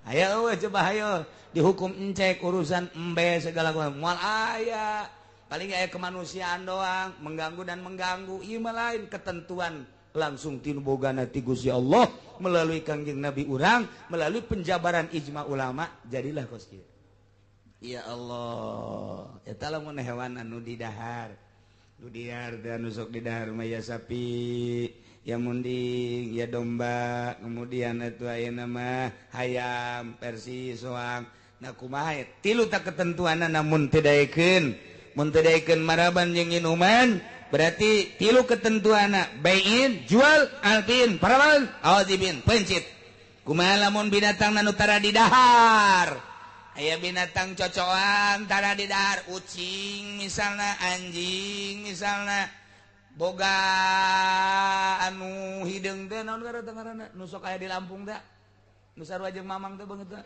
Ayo coba ayo dihukum encek urusan embe segala moal aya. Paling aya kemanusiaan doang, mengganggu dan mengganggu. Ieu mah lain ketentuan langsung tinu bogana ti Gusti Allah melalui Kangjeng Nabi urang, melalui penjabaran ijma ulama, jadilah kos kieu. Ya Allah, eta lamun hewan anu didahar. Nu didahar teh anu sok didahar mah ya sapi, ya munding, ya domba, kemudian itu ayeuna mah hayam, persi, soang. Nah kumaha tilu tak ketentuanna namun teu daekeun. Mun teu daekeun maraban jeung inuman, berarti tilu ketentuanna baiin, jual, alpin, paraban, awazibin, pencit. Kumaha lamun binatang anu tara didahar? Aya binatang cocoan tara didahar, ucing misalna, anjing misalna, boga anu hideung teh naon ngaranna nu sok aya di Lampung teh nu sarua jeung mamang teh beungeut teh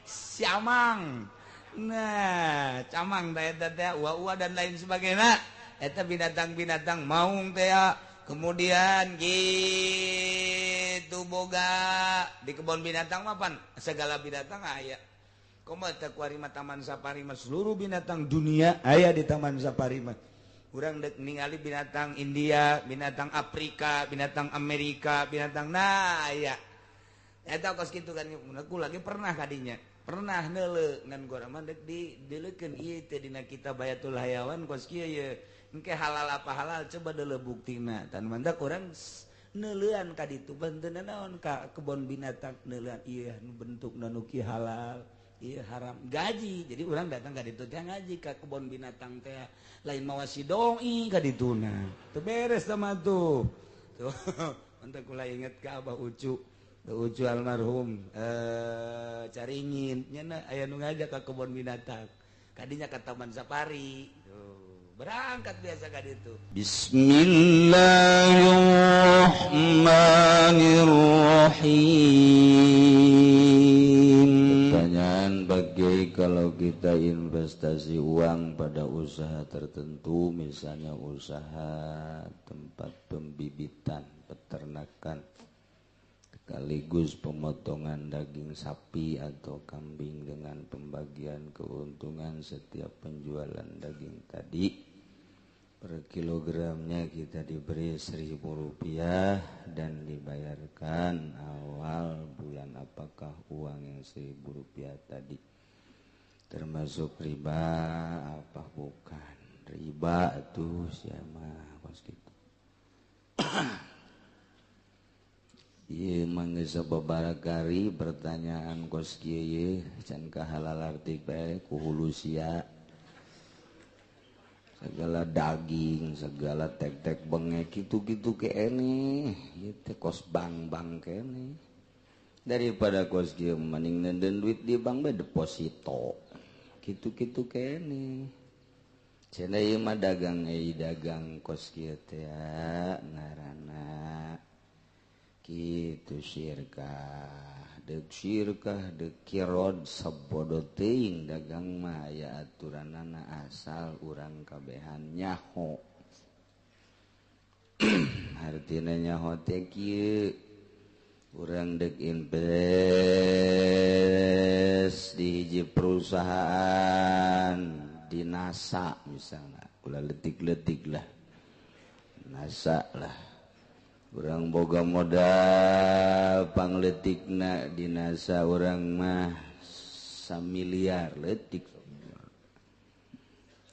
si amang. Nah camang teh eta teh ua-ua dan lain sebagainya eta binatang-binatang maung teh ya. Kemudian gitu boga di kebun binatang mah pan segala binatang aya. Komo teh kuari mah taman safari mah seluruh binatang dunia aya di taman safari mah. Urang dek ningali binatang India, binatang Afrika, binatang Amerika, binatang nah aya. Eta kos kitu kan aku lagi pernah kadinya. Pernah neuleuh ngan gora mah dek di dileukeun ieu teh dina kitab Bayatul Hayawan kos kieu ye. Engke halal apa halal coba deuleuh buktina. Tan mantak urang neuleuan ka ditu banteuna naon ka kebon binatang neuleuan ieu nu bentukna nu kieu halal. Iya haram gaji. Jadi orang datang ka ditu teh ngaji ka kebon binatang teh lain mawa si doi ka dituna. Teu beres sama tuh. Tuh mantak kula inget ka Abah Ucu. Ucu almarhum caringin nya aya nu ngajak ka kebon binatang. Kadinya ka taman safari. Tuh, berangkat biasa ka ditu. Bismillahirrahmanirrahim. Pertanyaan bagi kalau kita investasi uang pada usaha tertentu, misalnya usaha tempat pembibitan, peternakan, sekaligus pemotongan daging sapi atau kambing dengan pembagian keuntungan setiap penjualan daging tadi. Per kilogramnya kita diberi Rp1.000 dan dibayarkan awal bulan. Apakah uang yang Rp1.000 tadi termasuk riba apa bukan? Riba tuh siapa kos gitu. Ieu mah geus sababaraha pertanyaan kos kieu ye can kahalal arti bae ku hulu sia. Segala daging, segala tek-tek bengek gitu-gitu kene, ieu teh kos bang-bang kene. Daripada kos kieu mending nenden duit di bank bae deposito. Gitu-gitu kene. Cenah ieu mah dagang euy dagang kos kieu teh ngaranna kitu syirkah. Deuk syirkah deuk kirod sabodo teuing dagang mah aya aturanana asal urang kabehan nyaho. Artina nyaho teh kieu urang deuk invest di hiji perusahaan di NASA misalnya, ulah letik-letik lah NASA lah. Urang boga modal pangletikna di NASA urang mah 1 miliar letik.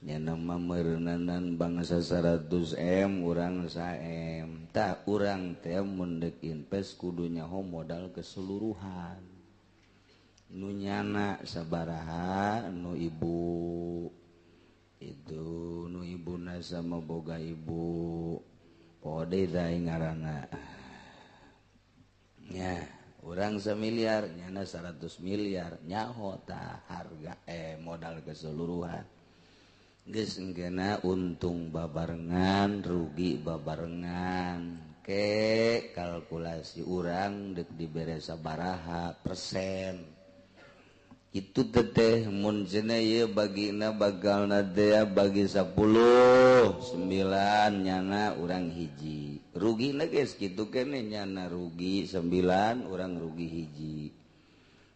Nya nama meureunnanan bangsa 100 M urang 1 M. Tah urang teh mun deuk invest kudu nyaho modal keseluruhan. Nu nyana sabaraha, nu ibu itu nu ibuna sama boga ibu. Pode teh ngaranna. Nya, urang 1 miliar, nyana 100 miliar, nyaho tah harga modal keseluruhan. Geus engkeuna untung babarengan, rugi babarengan. Ke kalkulasi urang deuk dibere sabaraha persen. Itu teteh mun cenah ieu bagina bagalna teh bagi 10 9 nyana urang hiji. Rugina geus kitu keneh nyana rugi 9 urang rugi hiji.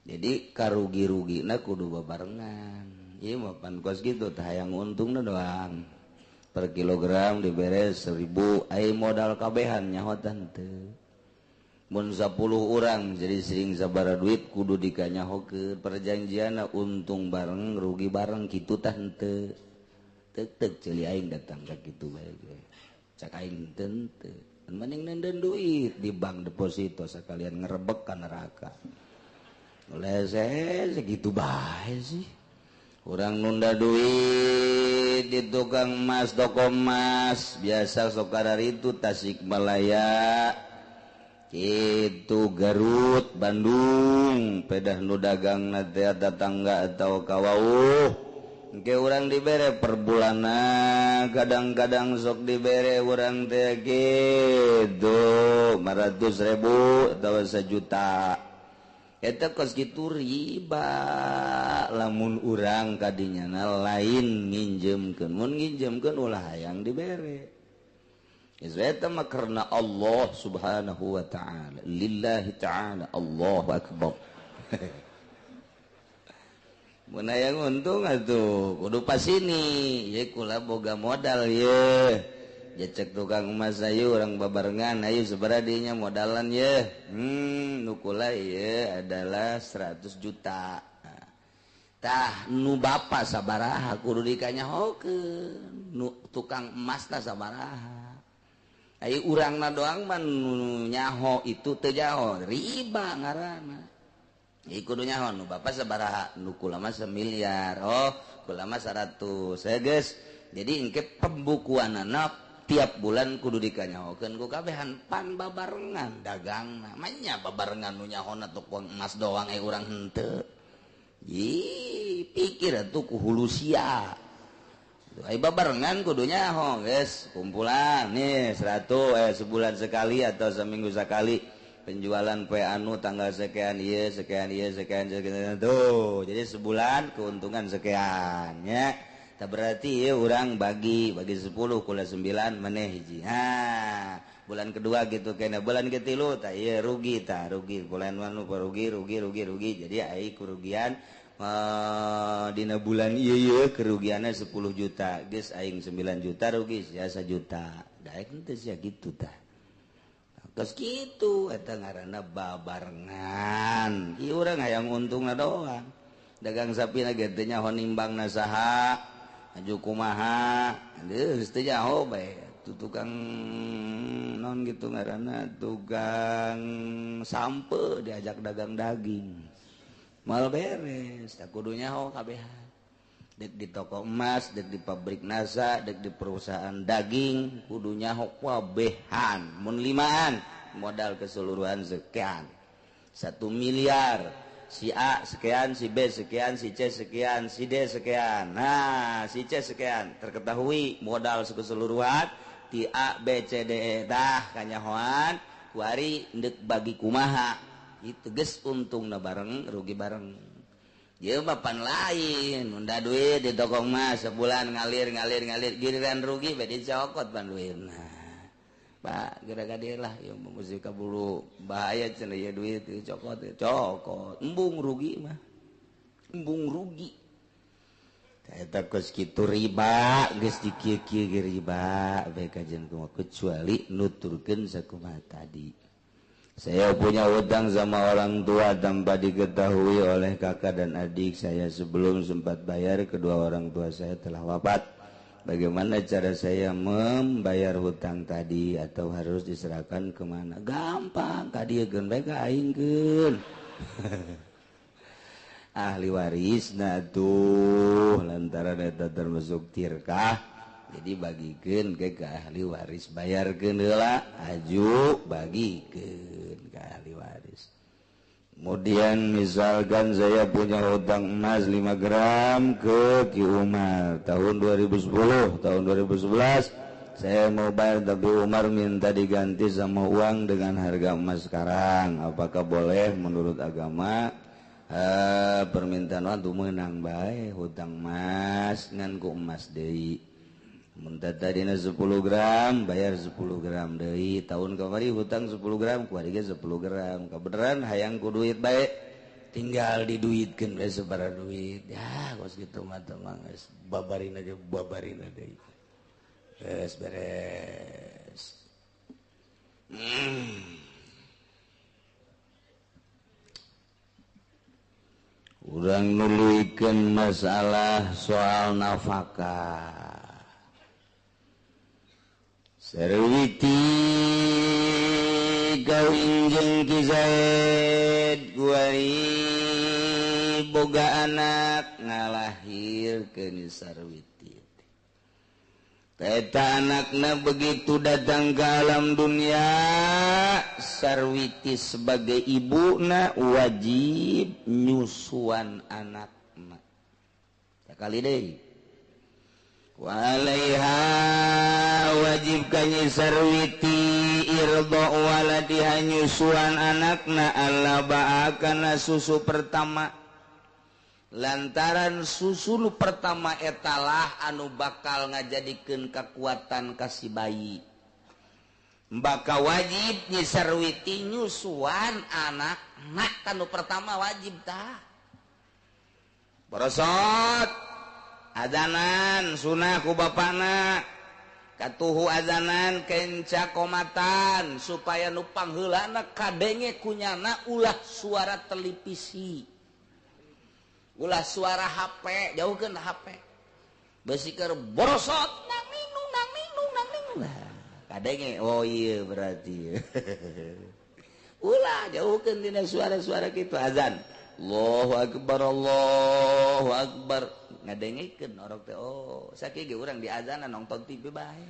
Jadi karugi-rugina kudu babarengan. Ieu mah pan kos kitu tah hayang untungna doang. Per kilogram dibere 1000 ai modal kabehan nyahotan teu. Mun 10 orang jadi sering sabara duit kudu dikanyahokeun perjanjianna untung bareng rugi bareng kitu tah henteu. Teuk-teuk ceuli aing datang ka kitu bae ge. Cak aing henteu. Mending nenden duit di bank deposito sekalian ngerebek ka neraka. Lese segitu bae sih. Urang nunda duit di tukang emas toko emas biasa sok kararitu Tasikmalaya itu Garut Bandung pedah nu dagang teh tetangga atau kawauh engke urang dibere per bulanna kadang-kadang sok dibere urang teh kitu 500.000 atawa 1 juta eta kos kitu riba lamun urang kadinyana lain nginjemkeun mun nginjemkeun ulah hayang dibere. Eta mah karena Allah Subhanahu wa ta'ala, lillahi ta'ala, Allahu akbar. Mun hayang untung atuh kudu pasini, ye kula boga modal ye. Jecek tukang emas ayu urang babarengan ayu sabaraha dinya modalan ye. Nu kula ye adalah 100 juta. Tah nu bapa sabaraha kudu dikanyahokeun, nu tukang emasna sabaraha. Ai urangna doang mah nu nyaho itu teu nyaho riba ngaranna. Ieu kudu nyaho nu bapa sabaraha, nu kula mah 1 miliar, oh kula mah 100. Geus. Jadi engke pembukuanana tiap bulan kudu dikanyahokeun ku kabehan pan babarengan dagangna. Manya babarengan nu nyahona tukang emas doang urang henteu. Ih, pikir atuh ku hulusia. Ai babarengan kudu nyaho geus kumpulan nih 100 sebulan sekali atau seminggu sekali penjualan poe anu tanggal sekian ieu sekian ieu sekian sekian tuh. Jadi sebulan keuntungan sekian nya. Tah berarti ieu urang bagi 10 kula 9 maneh hiji. Ha, bulan kedua gitu kena bulan ketilu tah ieu rugi tah rugi bulan anu rugi rugi rugi rugi. Jadi ai kerugian dina bulan ieu kerugiannya 10 juta geus aing 9 juta rugi sia 1 juta daek henteu sia kitu tah geus kitu eta ngaranna babarengan ieu urang hayang untungna doang dagang sapina ge teu nyaho nimbangna saha aju kumaha geus teu nyaho bae tu tukang non gitu ngaranna tukang sampe diajak dagang daging mal beres tak kudu nyaho kabehan dek di toko emas dek di pabrik nasa dek di perusahaan daging kudu nyaho kabehan mun limaan modal keseluruhan sekian 1 miliar si A sekian si B sekian si C sekian si D sekian nah si C sekian terketahui modal keseluruhan ti A B C D E dah kanyahoan kuari ndek bagi kumaha itu geus untungna bareng rugi bareng. Ieu mah pan lain nunda duit di toko emas sebulan ngalir ngalir ngalir giliran rugi bae dicokot pan duitna. Pak geura ka dieu lah ieu mah kabulu bahaya cenah ieu duit dicokot cokot embung rugi mah. Embung rugi. Eta kos kitu riba geus dikieu-kieu ge riba bae kajian kumaha kecuali nuturkeun sakumaha tadi. Saya punya hutang sama orang tua tanpa diketahui oleh kakak dan adik saya. Sebelum sempat bayar, kedua orang tua saya telah wafat. Bagaimana cara saya membayar hutang tadi atau harus diserahkan kemana? Gampang, kadiekeun bae ka aingkeun. Ahli warisna tuh lantaran eta termasuk tirkah. Jadi bagikeun ke ahli waris, bayarkeun heula aju bagikeun ke ahli waris. Kemudian misalkan saya punya hutang emas 5 gram ke Ki Umar tahun 2010, tahun 2011 saya mau bayar tapi Umar minta diganti sama uang dengan harga emas sekarang. Apakah boleh menurut agama? Permintaan waktu menang bae hutang mas ngan ku emas deui. Mun tadina 10 gram bayar 10 gram deui. Tahun kamari hutang 10 gram kuari ge 10 gram. Kabeneran hayang ku duit bae tinggal diduitkeun we sabaraha duit. Ya kos kitu mah teh mah geus babarin aja babarin deui. Beres beres. Urang nuluykeun masalah soal nafkah. Sarwiti kawin jeung Ki Zaid kuari boga anak ngalahirkeun Sarwiti. Eta anakna begitu datang ke alam dunia, Sarwiti sebagai ibuna wajib nyusuan anakna. Sakali deui. Walaiha wajib kanyi Sarwiti irdo waladiha nyusuan anakna alla ba'akana susu pertama. Lantaran susu nu pertama etalah anu bakal ngajadikeun kekuatan ka si bayi. Bakal wajib nyi Sarwiti nyusuan anakna tanu pertama wajib tah. Borosot azanan sunah ku bapana katuhu azanan kenca komatan supaya nu pangheulana kadenge kunyana ulah suara televisi ulah suara HP jauhkeun HP beusi keur borosot nang ninung nang ninung nang ninung kadenge oh iya berarti ulah jauhkeun dina suara-suara kitu azan Allahu akbar Allahu akbar ngadengekeun orok teh oh sakieu ge urang di azanan nonton TV bae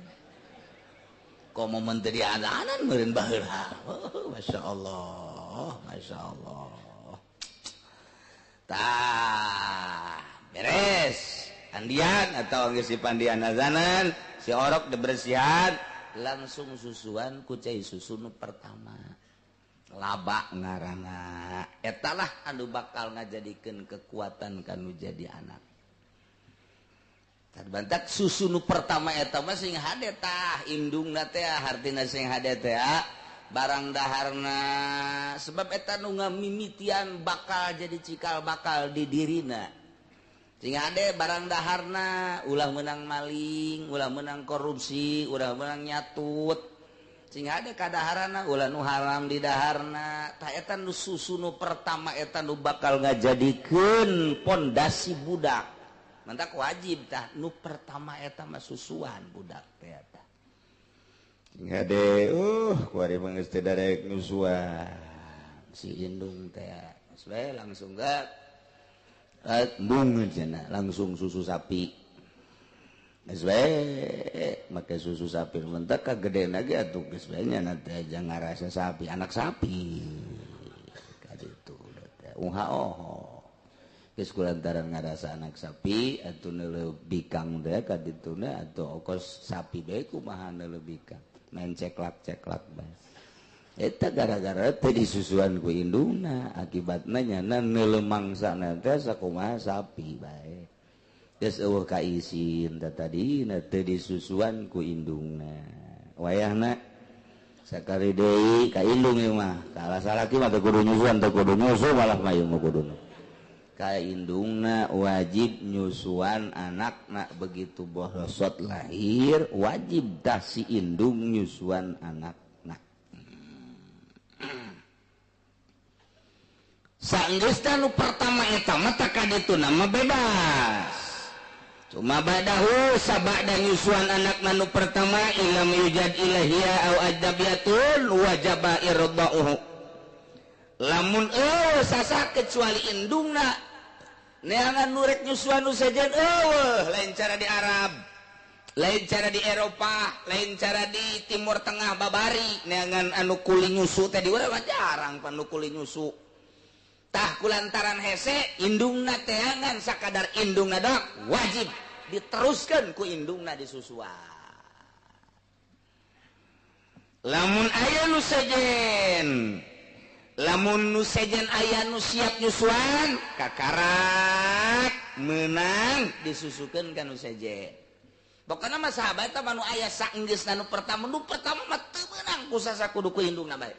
komo mun teu di azanan meureun baheula oh, masyaallah masyaallah tah beres andian atau geus dipandian azanan si orok dibersihan langsung susuan ku cai susu nu pertama laba ngaranna etalah anu bakal ngajadikeun kekuatan kanu jadi anak. Bantak susu nu pertama eta mah sing hade tah indungna teh hartina sing hade teh barang daharna sebab eta nu ngamimitian bakal jadi cikal bakal di dirina sing hade barang daharna ulah meunang maling ulah meunang korupsi ulah meunang nyatut sing hade kadaharana ulah nu haram di daharna tah eta nu susu nu pertama eta nu bakal ngajadikeun pondasi budak. Mantak wajib tah nu pertama eta mah susuan budak teh eta. Ngade kuari mah geus teu darek nyusuan. Si indung teh geus we langsung ga embung cenah langsung susu sapi. Geus we make susu sapi mentak kagedena ge atuh geus we nya teh aja ngarasa sapi anak sapi. Kaditu teh uha oho. Geus kulantaran ngarasa anak sapi atuh neuleuh bikang teh ka dituna atuh okos sapi bae kumaha neuleuh bikang main ceklak-ceklak bae eta gara-gara teh disusuan ku indungna akibatna nyana neuleuh mangsana teh sakumaha sapi bae geus eueuh kaisin teh tadina teh disusuan ku indungna wayahna sakali deui ka indung ieu mah kalah salaki mah teu kudu nyusuan teu kudu nyusu malah mah ieu mah kuduna ka indungna wajib nyusuan anakna begitu borosot lahir wajib dah si indung nyusuan anakna. Sanggeus nu pertama eta mah tah kadituna mah bebas. Cuma badahu sabada nyusuan anakna nu pertama ilam yujad ilahia au adabiyatun wajaba irda'uhu. Lamun eueuh sasa kecuali indungna neangan nurek nyusuan nu sejen eueuh lain cara di Arab lain cara di Eropa lain cara di Timur Tengah babari neangan anu kuli nyusu teh di urang mah jarang pan nu kuli nyusu tah kulantaran hese indungna teangan sakadar indungna doang wajib diteruskeun ku indungna disusuan. Lamun aya nu sejen Lamun nu sejen aya nu siap nyusuan kakarak menang disusukeun ka nu sejen. Pokona mah sahabat eta mah nu aya saenggeusna nu pertama mah teu meunang ku sasa kudu ku indungna bae.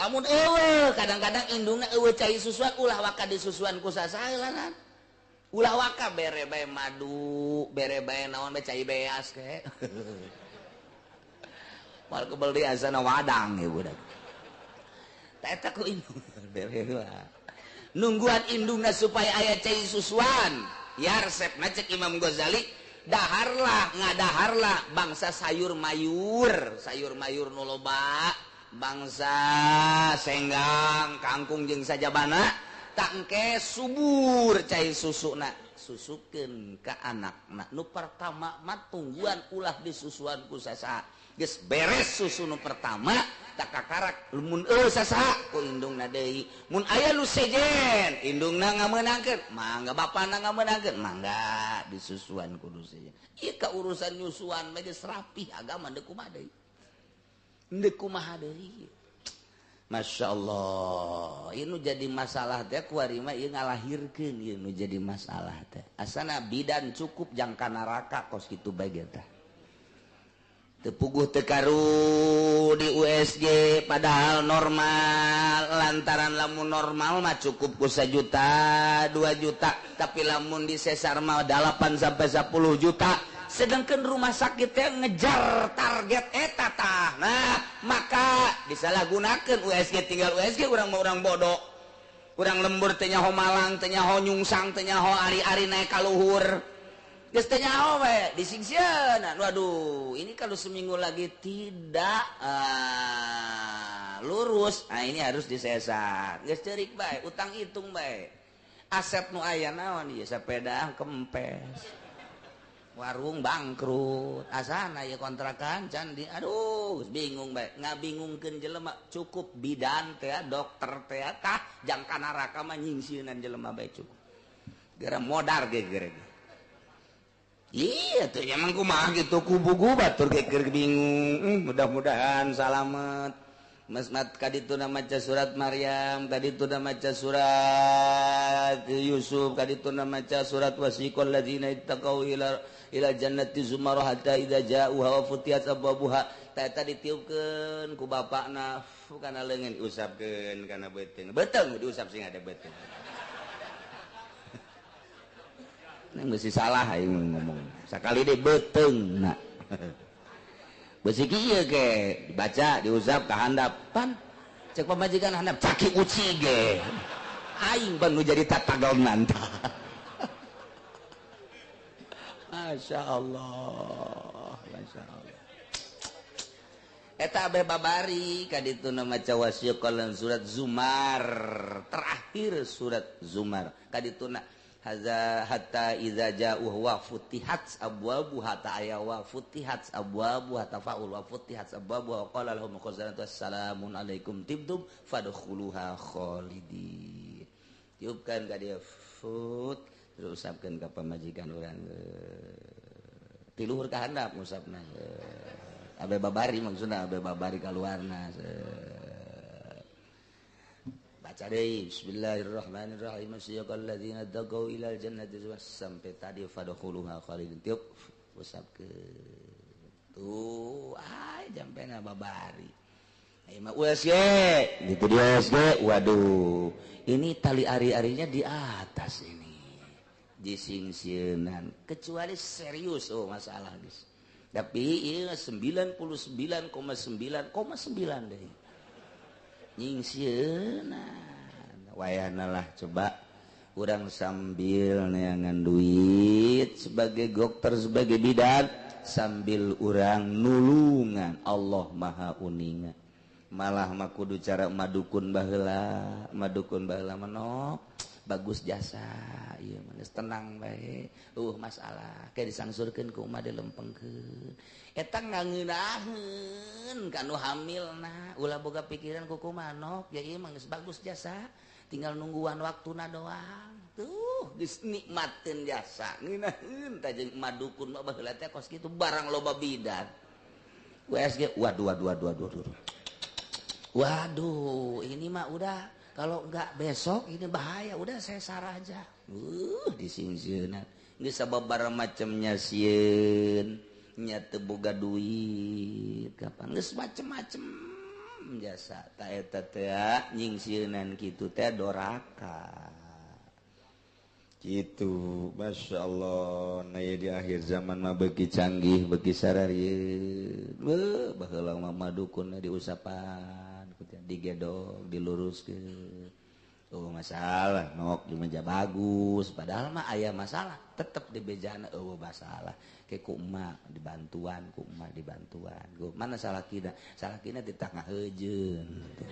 Lamun eueuh kadang-kadang indungna eueuh cai susuan ulah waka disusuan ku sasa heulanan. Ulah waka bere bae madu, bere bae naon bae cai beas ke. Moal kebel deui asana wadang ieu budak. Tah eta ku indung bere heula. Nungguan indungna supaya aya cai susuan. Ya resepna cek Imam Ghazali, daharlah ngadaharlah bangsa sayur mayur nu loba, bangsa senggang, kangkung jeung sajabana, tangke subur cai susuna, susukeun ka anakna. Nu pertama mah tungguan ulah disusuan ku sasaha. Geus beres susu nu pertama, tak kakarak mun eueuh sasaha ku indungna deui. Mun aya nu sejen, indungna ngameunangkeun, mangga bapana ngameunangkeun, mangga disusuan kudu sejen. Ieu ka urusan nyusuan mah geus rapih agama deuk kumaha deui. Deuk kumaha deui. Masya Allah, ini jadi masalah teh kuari mah ieu ngalahirkeun ieu nu jadi masalah teh. Asana bidan cukup jangka neraka kos kitu bae ge tah. Teu puguh teu karu di USG padahal normal, lantaran lamun normal mah cukup ku 1 juta, 2 juta, tapi lamun di sesar mah 8 sampai 10 juta. Sedangkan rumah sakit teh ngejar target eta tah. Nah, maka disalahgunakeun USG tinggal USG urang mah urang bodoh. Urang lembur teh nyaho Malang, teh nyaho nyungsang, teh nyaho ari-ari naik ka luhur. Geus teh nyaho we disingsieunan. Waduh, ini kalau seminggu lagi tidak lurus. Nah, ini harus disesar. Geus ceurik bae, utang hitung bae. Aset nu aya naon ieu sepeda kempes. Warung bangkrut, asana ya kontrakan candi, aduh bingung bae, ngabingungkeun jelema cukup bidan teh, dokter teh, tah jangka neraka mah nyingsieunan jelema bae cukup. Gara modar ge geure. Iya tuh emang kumaha gitu kubugu batur ge keur bingung. Mudah-mudahan salamet. Mas mat kadituna maca surat Maryam, kadituna maca surat Yusuf, kadituna maca surat wasiqal ladzina ittaqau ila jannati zumara hatta idza ja'uha wa futiyat abwabuha. Ta eta ditiupkeun ku bapakna kana leungeun diusapkeun kana beuteung. Beuteung diusap sing ada beuteung. Nang beusi salah aing ngomong. Sakali deui beuteungna. Besi kieu ge dibaca diusap ka handap pan cek pamajikan handap caki uci ge aing pan nu jadi tatagonan. Masya Allah, Masya Allah. Eta abeh babari kadituna maca wasiqal surat Zumar, terakhir surat Zumar kadituna haza hatta idza ja'u wa futihat abwabuha ta'aya wa futihat abwabuha tafaul wa futihat abwabuha wa qala lahum khazanatu assalamun alaikum tibtum fadkhuluha khalidin. Tiupkan ka dia fut terus usapkeun ka pamajikan urang ti luhur ka handap ngusapna abe babari maksudna abe babari kaluarna. Baca deui bismillahirrahmanirrahim asyaqal ladzina taqau ilal jannati sampai tadi fadkhuluha khalidin tiup usapkeun tuh ay jampena babari ai mah USG gitu di USG waduh ini tali ari-arinya di atas ini disingsieunan kecuali serius oh masalah guys tapi ieu 99,9,9 deui nyingsieunan wayahna lah coba urang sambil neangan duit sebagai dokter sebagai bidan sambil urang nulungan Allah Maha uninga malah mah kudu cara madukun baheula manok bagus jasa ieu mah geus tenang bae masalah ke disangsurkeun ku umah dilempengkeun eta ngangeunaheun ka nu hamilna ulah boga pikiran ku kumanok ya ieu mah geus bagus jasa tinggal nungguan waktuna doang tuh geus nikmateun jasa ngeunaheun tah jeung madukun mah baheula teh kos kitu barang loba bidan USG waduh waduh waduh waduh. Waduh, ini mah udah kalau enggak besok ini bahaya, udah sesar aja. Disingsieunan. Geus sababaraha macemnya sieun, nya teu boga duit, kapan geus macem-macem jasa ta eta teh nyingsieunan kitu teh doraka. Gitu, Masya Allah. Nah, ya di akhir zaman mah beuki canggih, beuki sararieun. Beuh, baheula mah dukun diusapan, digedog, diluruskeun. Oh, masalah, nok di meja bagus, padahal mah aya masalah, tetep di bejana eueuh masalah. Ke ku emak dibantuan, ku emak dibantuan. Go, mana salakina? Salakina di tengah heujeun gitu.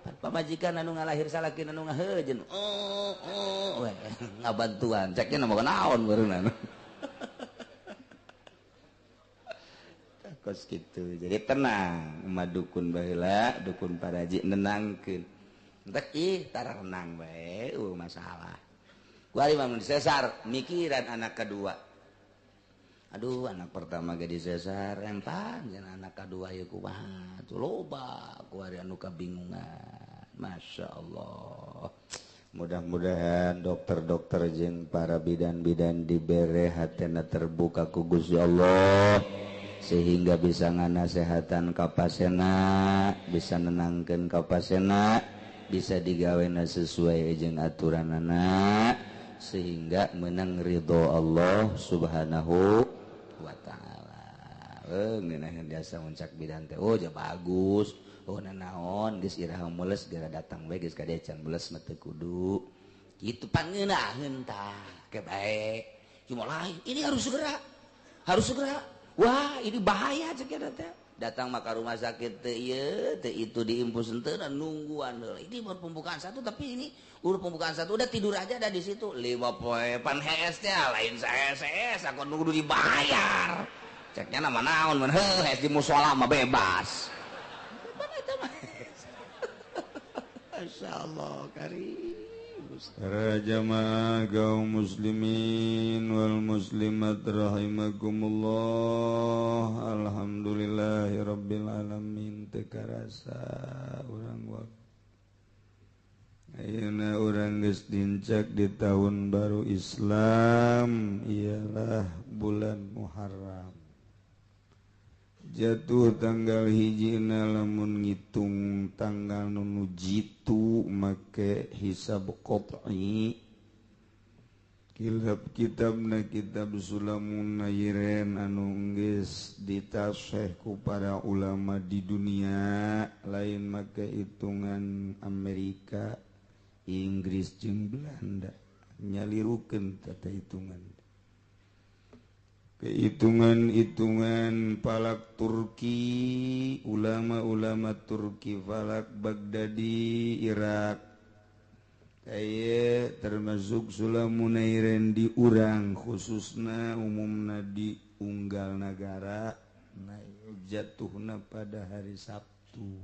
Pamajikan anu ngalahir salakina anu ngaheujeun. Oh, oh, we ngabantuan. Ceknya nama naon barunan. Kos kitu. Jadi tenang, emak dukun baheula, dukun paraji nenangkeun. Entek ih tara renang bae, masalah. Kuari mah mun sesar mikiran anak kedua. Aduh, anak pertama ge disesar, empan jeung anak kedua ieu kumaha? Tuh loba kuari anu kabingungan. Masya Allah. Mudah-mudahan dokter-dokter jeung para bidan-bidan dibere hatena terbuka ku Gusti Allah sehingga bisa nganasehatan ka pasena, bisa nenangkeun ka pasena, bisa digawena sesuai jeung aturanana sehingga menang ridho Allah Subhanahu wa ta'ala. Ngeunah biasa muncak bidan teh, oh ja bagus, oh nanaon geus iraha mules geura datang we geus ka can mules mah teu kudu. Kitu pangeunaheun tah, ke bae. Cuma lain, ini harus segera. Harus segera. Wah, ini bahaya cek eta teh. Datang maka rumah sakit teu ieu, teu itu diimpus henteu nungguan heula. Ini baru pembukaan satu tapi ini udah pembukaan satu udah tidur aja ada di situ. 5 poe pan HS teh lain saes aku nunggu dibayar. Ceknya nama naon mun heuh di musola mah bebas. Pan eta mah. Masyaallah karim. Para jamaah kaum muslimin wal muslimat rahimakumullah. Alhamdulillahirabbil alamin. Teu karasa urang waktu ayeuna urang geus dincak di tahun baru Islam, ialah bulan Muharram. Jatuh tanggal hijina lamun ngitung tanggal nu jitu make hisab qat'i. Kitab-kitabna kitab Sulamun Nairen anu geus ditaseh ku para ulama di dunia, lain make hitungan Amerika, Inggris jeung Belanda, nyalirukeun tata hitungan. Kehitungan-hitungan falak Turki, ulama-ulama Turki falak Baghdadi, Irak, kaya termasuk Sulamunairen di urang khususna umumna di unggal nagara, nah, jatuhna pada hari Sabtu.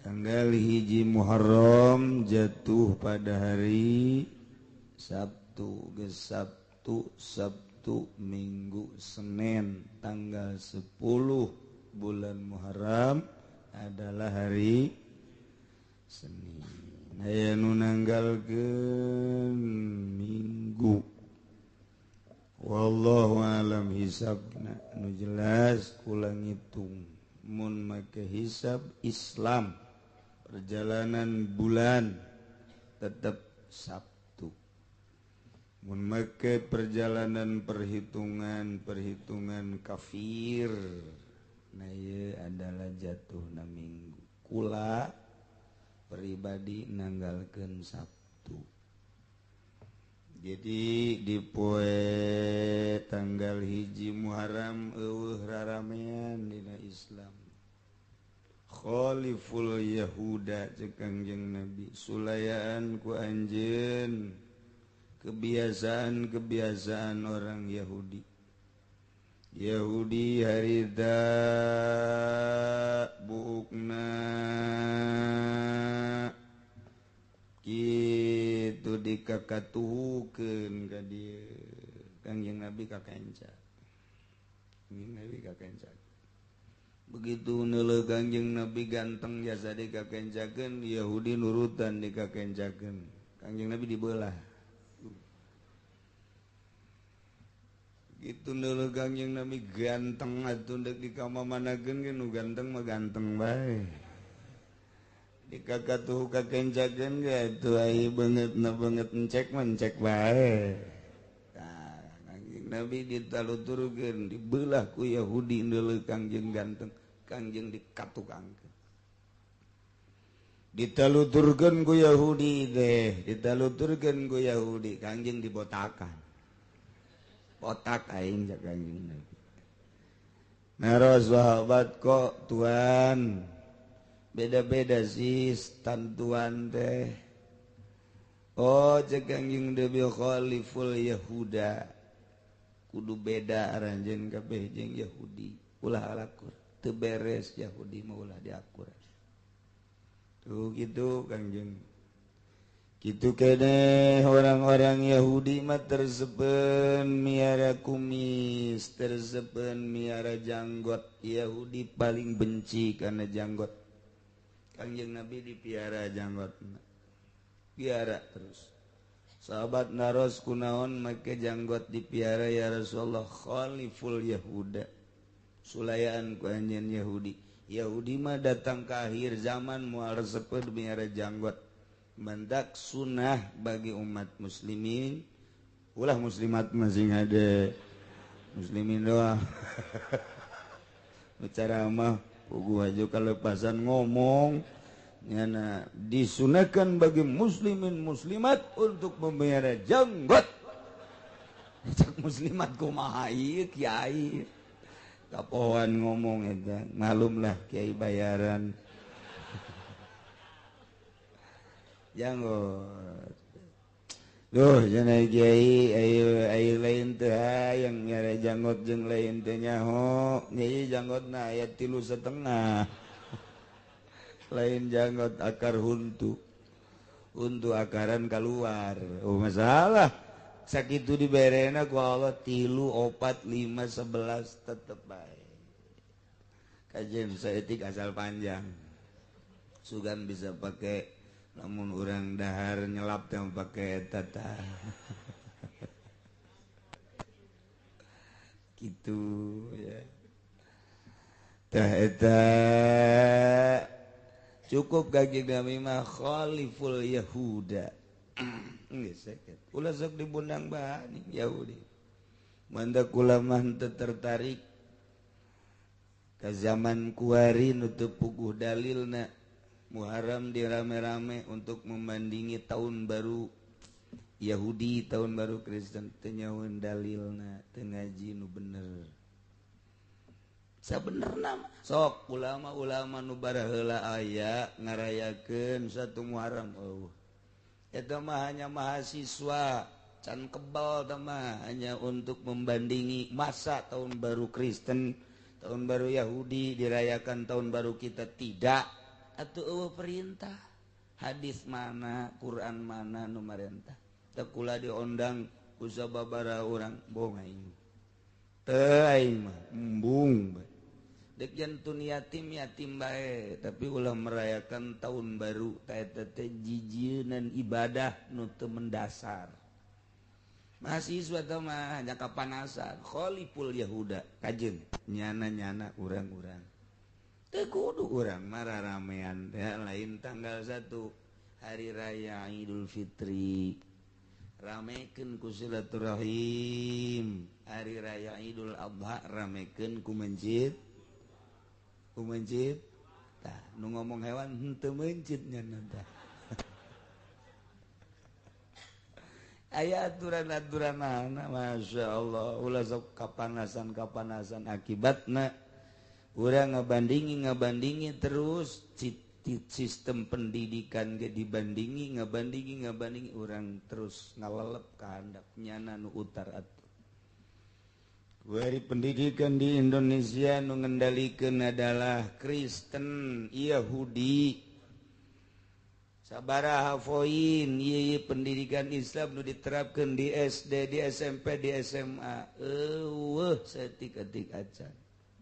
Tanggal 1 Muharram jatuh pada hari Sabtu, geus Sabtu, Minggu, Senin tanggal 10 bulan Muharram adalah hari Senin. Aya nu nanggalkeun Minggu. Wallahu alam hisabna nu jelas kula ngitung mun make hisab Islam perjalanan bulan tetap Sabtu. Mun make perjalanan perhitungan kafir, nah ieu adalah jatuhna Minggu. Kula pribadi nanggalkeun Sabtu. Jadi di poe tanggal 1 Muharram eueuh raramean dina Islam. Khaliful Yahuda ceuk Kangjeng Nabi, sulayaan ku anjeun kebiasaan-kebiasaan orang Yahudi. Yahudi harita buukna kitu dikakatuhukeun ka dieu. Kangjeng Nabi kakenca. Kangjeng Nabi kakenca. Begitu neuleuh Kangjeng Nabi ganteng jasa dikakencakeun, Yahudi nurutan dikakencakeun. Kangjeng Nabi dibelah. Gitu neuleuh Kangjeng Nabi ganteng atuh deuk dikamamanakeun ge nu ganteng mah ganteng bae. Dikakatuh kakencakeun ge atuh ai beungeutna beungeut encek mah encek bae. Tah Kangjeng Nabi ditaluturkeun dibelah ku Yahudi neuleuh Kangjeng ganteng, Kangjeng dikatukangkeun. Ditaluturkeun ku Yahudi teh, ditaluturkeun ku Yahudi, Kangjeng dibotakan. Botak aing cak Kangjeng Nabi. Naros sahabat kok tuan beda-beda sih tantuan teh. Oh cek Kangjeng Nabi khaliful Yahuda. Kudu beda aranjeun kabeh jeung Yahudi. Ulah alakur, teu beres Yahudi mah ulah diakur. Tuh gitu Kangjeng. Gitu kene orang-orang Yahudi mah tersepen miara kumis, tersepen miara janggot. Yahudi paling benci karena janggot. Kangjeng Nabi dipiara janggotna. Piara terus. Sahabat naros kunaon make janggot dipiara ya Rasulullah, khaliful Yahuda. Sulayaan ku anjeun Yahudi. Yahudi mah datang ke akhir zaman moal resepeun miara janggot. Mendak sunnah bagi umat muslimin, ulah muslimat masing ada muslimin doang. Bicara mah puguh aja kalepasan ngomong nyana disunahkan bagi muslimin muslimat untuk memelihara janggot. Cak muslimat kumaha ieu kiai kapohoan ngomong eta malumlah kiai bayaran. Janggot. Duh, jangan kiai ayo ayo lain teh hayang nyare janggot jeung lain teh nyaho. Nyai janggotna aya 3,5. Lain janggot akar huntu. Huntu akaran keluar. Oh masalah. Sakitu diberena ku Allah 3, 4, 5, 11 tetep bae. Kajen saeutik asal panjang. Sugan bisa pakai namun orang dahar nyelap yang pakai tata gitu ya. Tah eta cukup gagi kami mah khaliful Yahuda. Geus sakitu. Ulah sok dibundang bahani Yahudi. Mandak kula mah teu tertarik ka zaman kuari nu teu puguh dalilna. Muharram dirame-rame untuk membandingi tahun baru Yahudi, tahun baru Kristen, teu nyahoeun dalilna, teu ngaji nu bener. Sabenerna mah sok ulama-ulama nu baraheula aya ngarayakeun satu Muharram eueuh. Eta mah hanya mahasiswa can kebal teh mah hanya untuk membandingi masa tahun baru Kristen, tahun baru Yahudi dirayakan tahun baru kita tidak. Atau eueuh perintah hadis mana Quran mana nu marentah teu kula diondang ku sababaraha urang bohong aing teu aing mah embung deuk jantun yatim yatim bae tapi ulah merayakan tahun baru ta eta teh jijieun ibadah nu teu mendasar. Mahasiswa teh mah hanya kapanasan khaliful Yahuda kajeun nyana-nyana urang-urang teu kudu urang marah ramean teh lain tanggal 1 hari raya Idul Fitri ramekeun ku silaturahim, hari raya Idul Adha ramekeun ku mencit tah nu ngomong hewan henteu mencit nya tah. Aya aturan-aturanana Masya Allah ulah sok kapanasan-kapanasan akibatna urang ngabandingi terus sistem pendidikan ge dibandingi ngabandingi urang terus ngalelep ka handap nyana nu utar atuh. Kuari pendidikan di Indonesia nu ngendalikeun adalah Kristen, Yahudi. Sabaraha poin ieu pendidikan Islam nu diterapkeun di SD, di SMP, di SMA. Eueuh saeutik-eutik acan.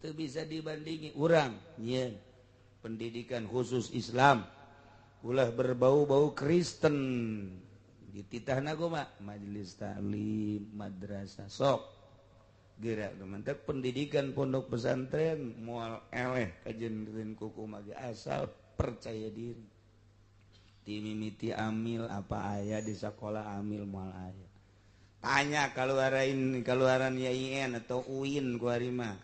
Teu bisa dibandingi urang nyieun pendidikan khusus Islam ulah berbau-bau Kristen dititahna kumaha majelis taklim madrasah sok gerak mantap pendidikan pondok pesantren moal eleh kajendeun kuku mage asal percaya diri timimiti amil apa aya di sekolah amil moal aya tanya kaluaran YIN atau UIN kuari mah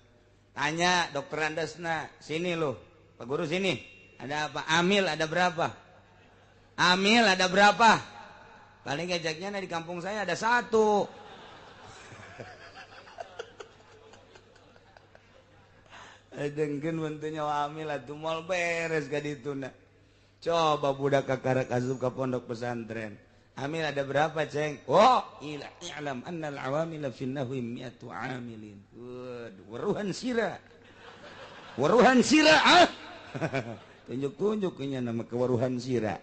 tanya dokter Andasna sini loh Pak Guru sini ada apa amil ada berapa amil ada berapa paling ngajaknya di kampung saya ada satu. Dengkeun bentunya amil atuh moal beres ka dituna. Coba budak kakarak asup ka pondok pesantren. Amil ada berapa, Ceng? Oh, ila i'lam annal awamila fi nahwi mi'atu amilin. Waduh, waruhan sira. Waruhan sira ah. Tunjuk-tunjuk nya nama kewaruhan sira.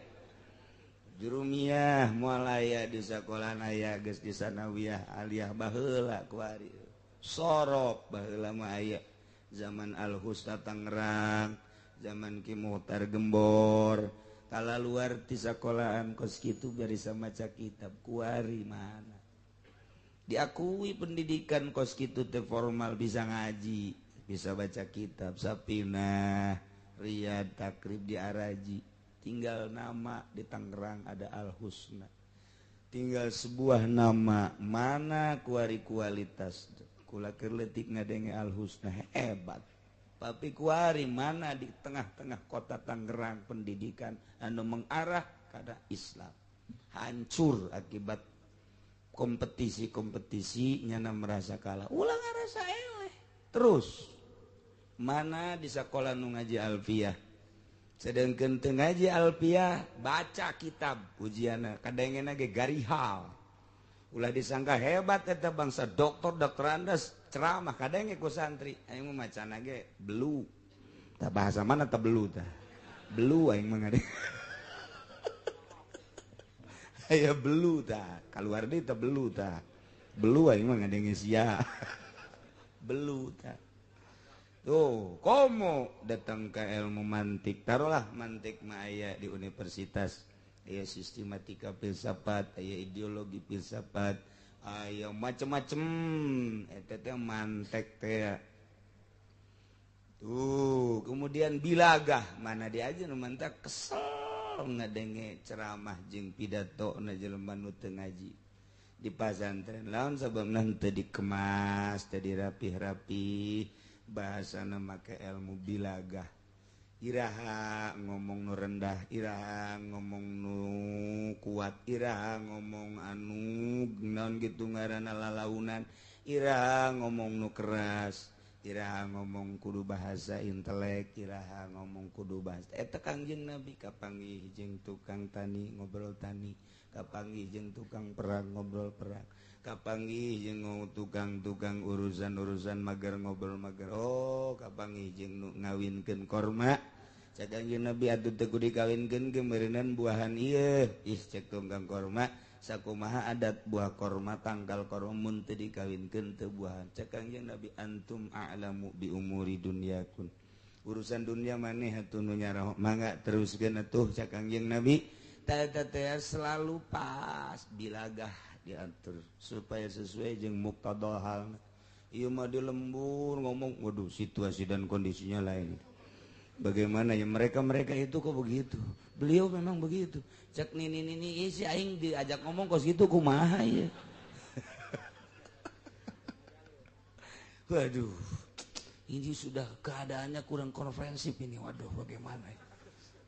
Jurumiyah moal aya di sakolah aya geus di sanawiyah aliyah baheula kuari. Sorop baheula mah aya. Zaman Al-Husta Tangerang, zaman Ki Muhtar Gembor, kala luar ti sakolahan kos kitu bisa maca kitab kuari mana. Diakui pendidikan kos kitu teh formal bisa ngaji, bisa baca kitab Sapinah, Riyad, Takrib di Araji. Tinggal nama di Tangerang ada Al-Husna. Tinggal sebuah nama mana kuari kualitas. Kula keur leutik ngadenge Al-Husna hebat. Tapi kuari mana di tengah-tengah kota Tangerang pendidikan anu mengarah kada Islam. Hancur akibat kompetisi-kompetisi nyana merasa kalah. Ulah ngarasa eleh. Terus mana di sekolah nu ngaji Alfiah. Sedangkan teu ngaji Alfiah baca kitab ujianna kadengena ge garihal. Ulah disangka hebat eta bangsa doktor doktorandes ceramah kadenge ku santri aing mah macana ge belu tah bahasa mana tah belu tah belu aing mah ngade aya belu tah kaluar deui tah belu tah belu aing mah ngadenge sia belu tah tuh komo datang ke ilmu mantik taruhlah mantik mah aya di universitas aya sistematika filsafat, aya ideologi filsafat, aya macem-macem eta teh mantek teh. Tuh, kemudian bilagah mana dia aja nu mantak kesel ngadenge ceramah jeung pidato na jelema nu teu ngaji di pasantren laon sababna teu dikemas, teu dirapih-rapih, bahasana make ilmu bilagah. Iraha ngomong nu rendah, iraha ngomong nu kuat, iraha ngomong anu naon gitu ngaranna lalaunan, iraha ngomong nu keras, iraha ngomong kudu bahasa intelek, iraha ngomong kudu bahasa eta Kangjeng Nabi kapanggih jeung tukang tani ngobrol tani, kapanggih jeung tukang perang ngobrol perang, kapanggih jeung tukang-tukang urusan-urusan mager ngobrol mager. Oh, kapanggih jeung nu ngawinkeun korma. Cek Kangjeng Nabi atuh teu kudu dikawinkeun ge meureunan buahan ieu. Ih cek tukang korma sakumaha adat buah korma tangkal korma mun teu dikawinkeun teu buahan. Cek Kangjeng Nabi antum a'lamu bi umuri dunyakun. Urusan dunia maneh atuh nu nyaraho mangga teruskeun atuh cek Kangjeng Nabi. Tah eta teh selalu pas bilagah diatur supaya sesuai jeung muqtada hal. Ieu mah di lembur ngomong waduh situasi dan kondisinya lain. Bagaimana ya mereka-mereka itu kok begitu? Beliau memang begitu. Cek nini-nini si aing diajak ngomong kos gitu kumaha ya. Waduh. Ini sudah keadaannya kurang konferensif ini. Waduh bagaimana ya?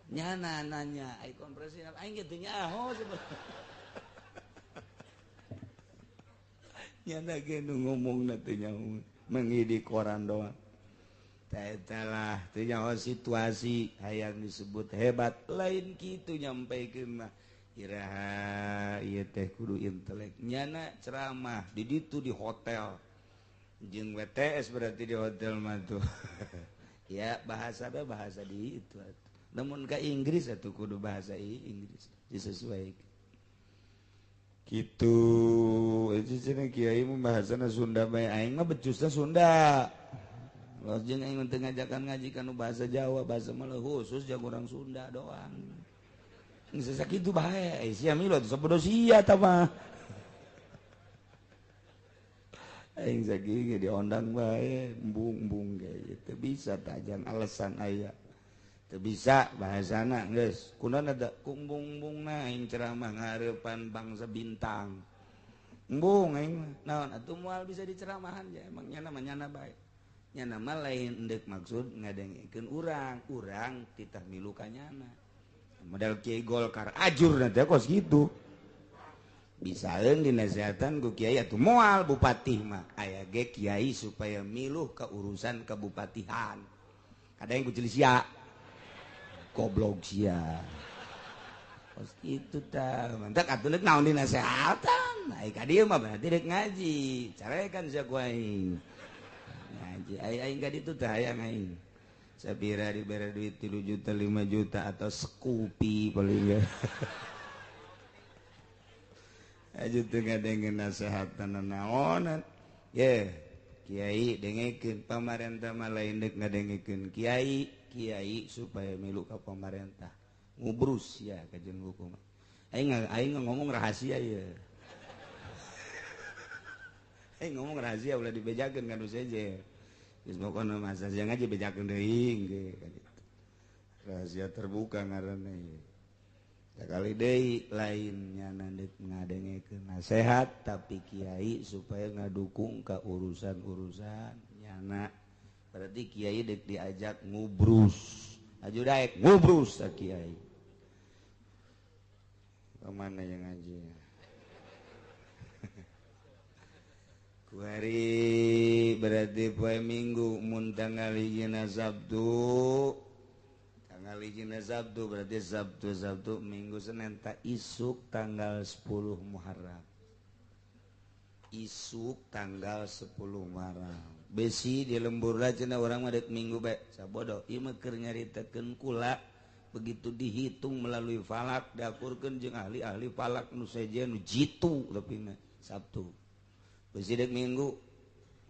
Nyana nanya ai konferensi aing kitu nyaho sebenarnya. Nyana ge nu ngomongna teh nyaho mengidi koran doang. Talah teu nyaho situasi hayang disebut hebat lain kitu nyampaikeun mah iraha ieu teh kudu intelek nyana ceramah di ditu di hotel jeung WTS berarti di hotel mah tuh. Ya bahasa be bahasa di itu atuh. Namun ka Inggris atuh kudu bahasa Inggris disesuaikan. Gitu itu cenah kiai mah bahasana Sunda bae aing mah becusna Sunda. Los jeung aing teu ngajakan ngaji kanu bahasa Jawa, bahasa mah khusus jago orang Sunda doang. Geus sakitu bae, sia milu atuh sabodo sia tah mah. Aing sakieu diondang bae, embung-embung ge teu bisa tajang alasan aya. Teu bisa bahasana geus. Kunaon ada kumbung-bumbungna aing ceramah ngarepan bangsa bintang. Embung aing mah. Naon atuh moal bisa diceramahan ja emang nyana mah nyana bae. Nyana mah lain endek maksud ngadengkeun urang, urang titah milu ka nyana. Model Kiai Golkar ajur nanti kos gitu. Bisaeun dinasehatan ku kiai atuh moal bupati mah aya ge kiai supaya miluh ka urusan kebupatihan. Kada yang ku sia. Goblok sia. Kos kitu tah. Mantak atuh deuk naon dinasehatan. Ai ka dieu mah berarti deuk ngaji. Carekan sia ku aing. Ngaji ai aing ka ditu tah hayang aing. Sapira dibere duit 3 juta 5 juta atau sekupi paling ge. Aja teu ngadengeun nasehatan naonan. Ye, kiai dengekeun pamarentah mah lain deuk ngadengekeun kiai, kiai supaya milu ka pamarentah. Ngubrus ya ka jeung hukum. Aing ngomong rahasia ye. Aing ngomong rahasia ulah dibejakeun ka nu seje. Geus pokona mah saja ngaji bejakeun deui ge ka ditu. Rahasia terbuka ngaranna ieu. Sakali deui lain nyana deuk ngadengekeun nasehat tapi kiai supaya ngadukung ka urusan-urusan nyana. Berarti kiai deuk diajak ngubrus. Aju daek ngubrus ta kiai. Ka mana yang ngaji? Kuari berarti poe Minggu mun tanggal hijina Sabtu. Tanggal hijina Sabtu berarti Sabtu Minggu Senin tak isuk tanggal 10 Muharram. Isuk tanggal 10 Muharram. Besi di lembur lah cenah urang mah deuk Minggu bae. Sabodo ieu mah keur nyaritakeun kula begitu dihitung melalui falak diakurkeun jeung ahli-ahli falak nu sejen nu jitu tapi mah Sabtu. Besi dek Minggu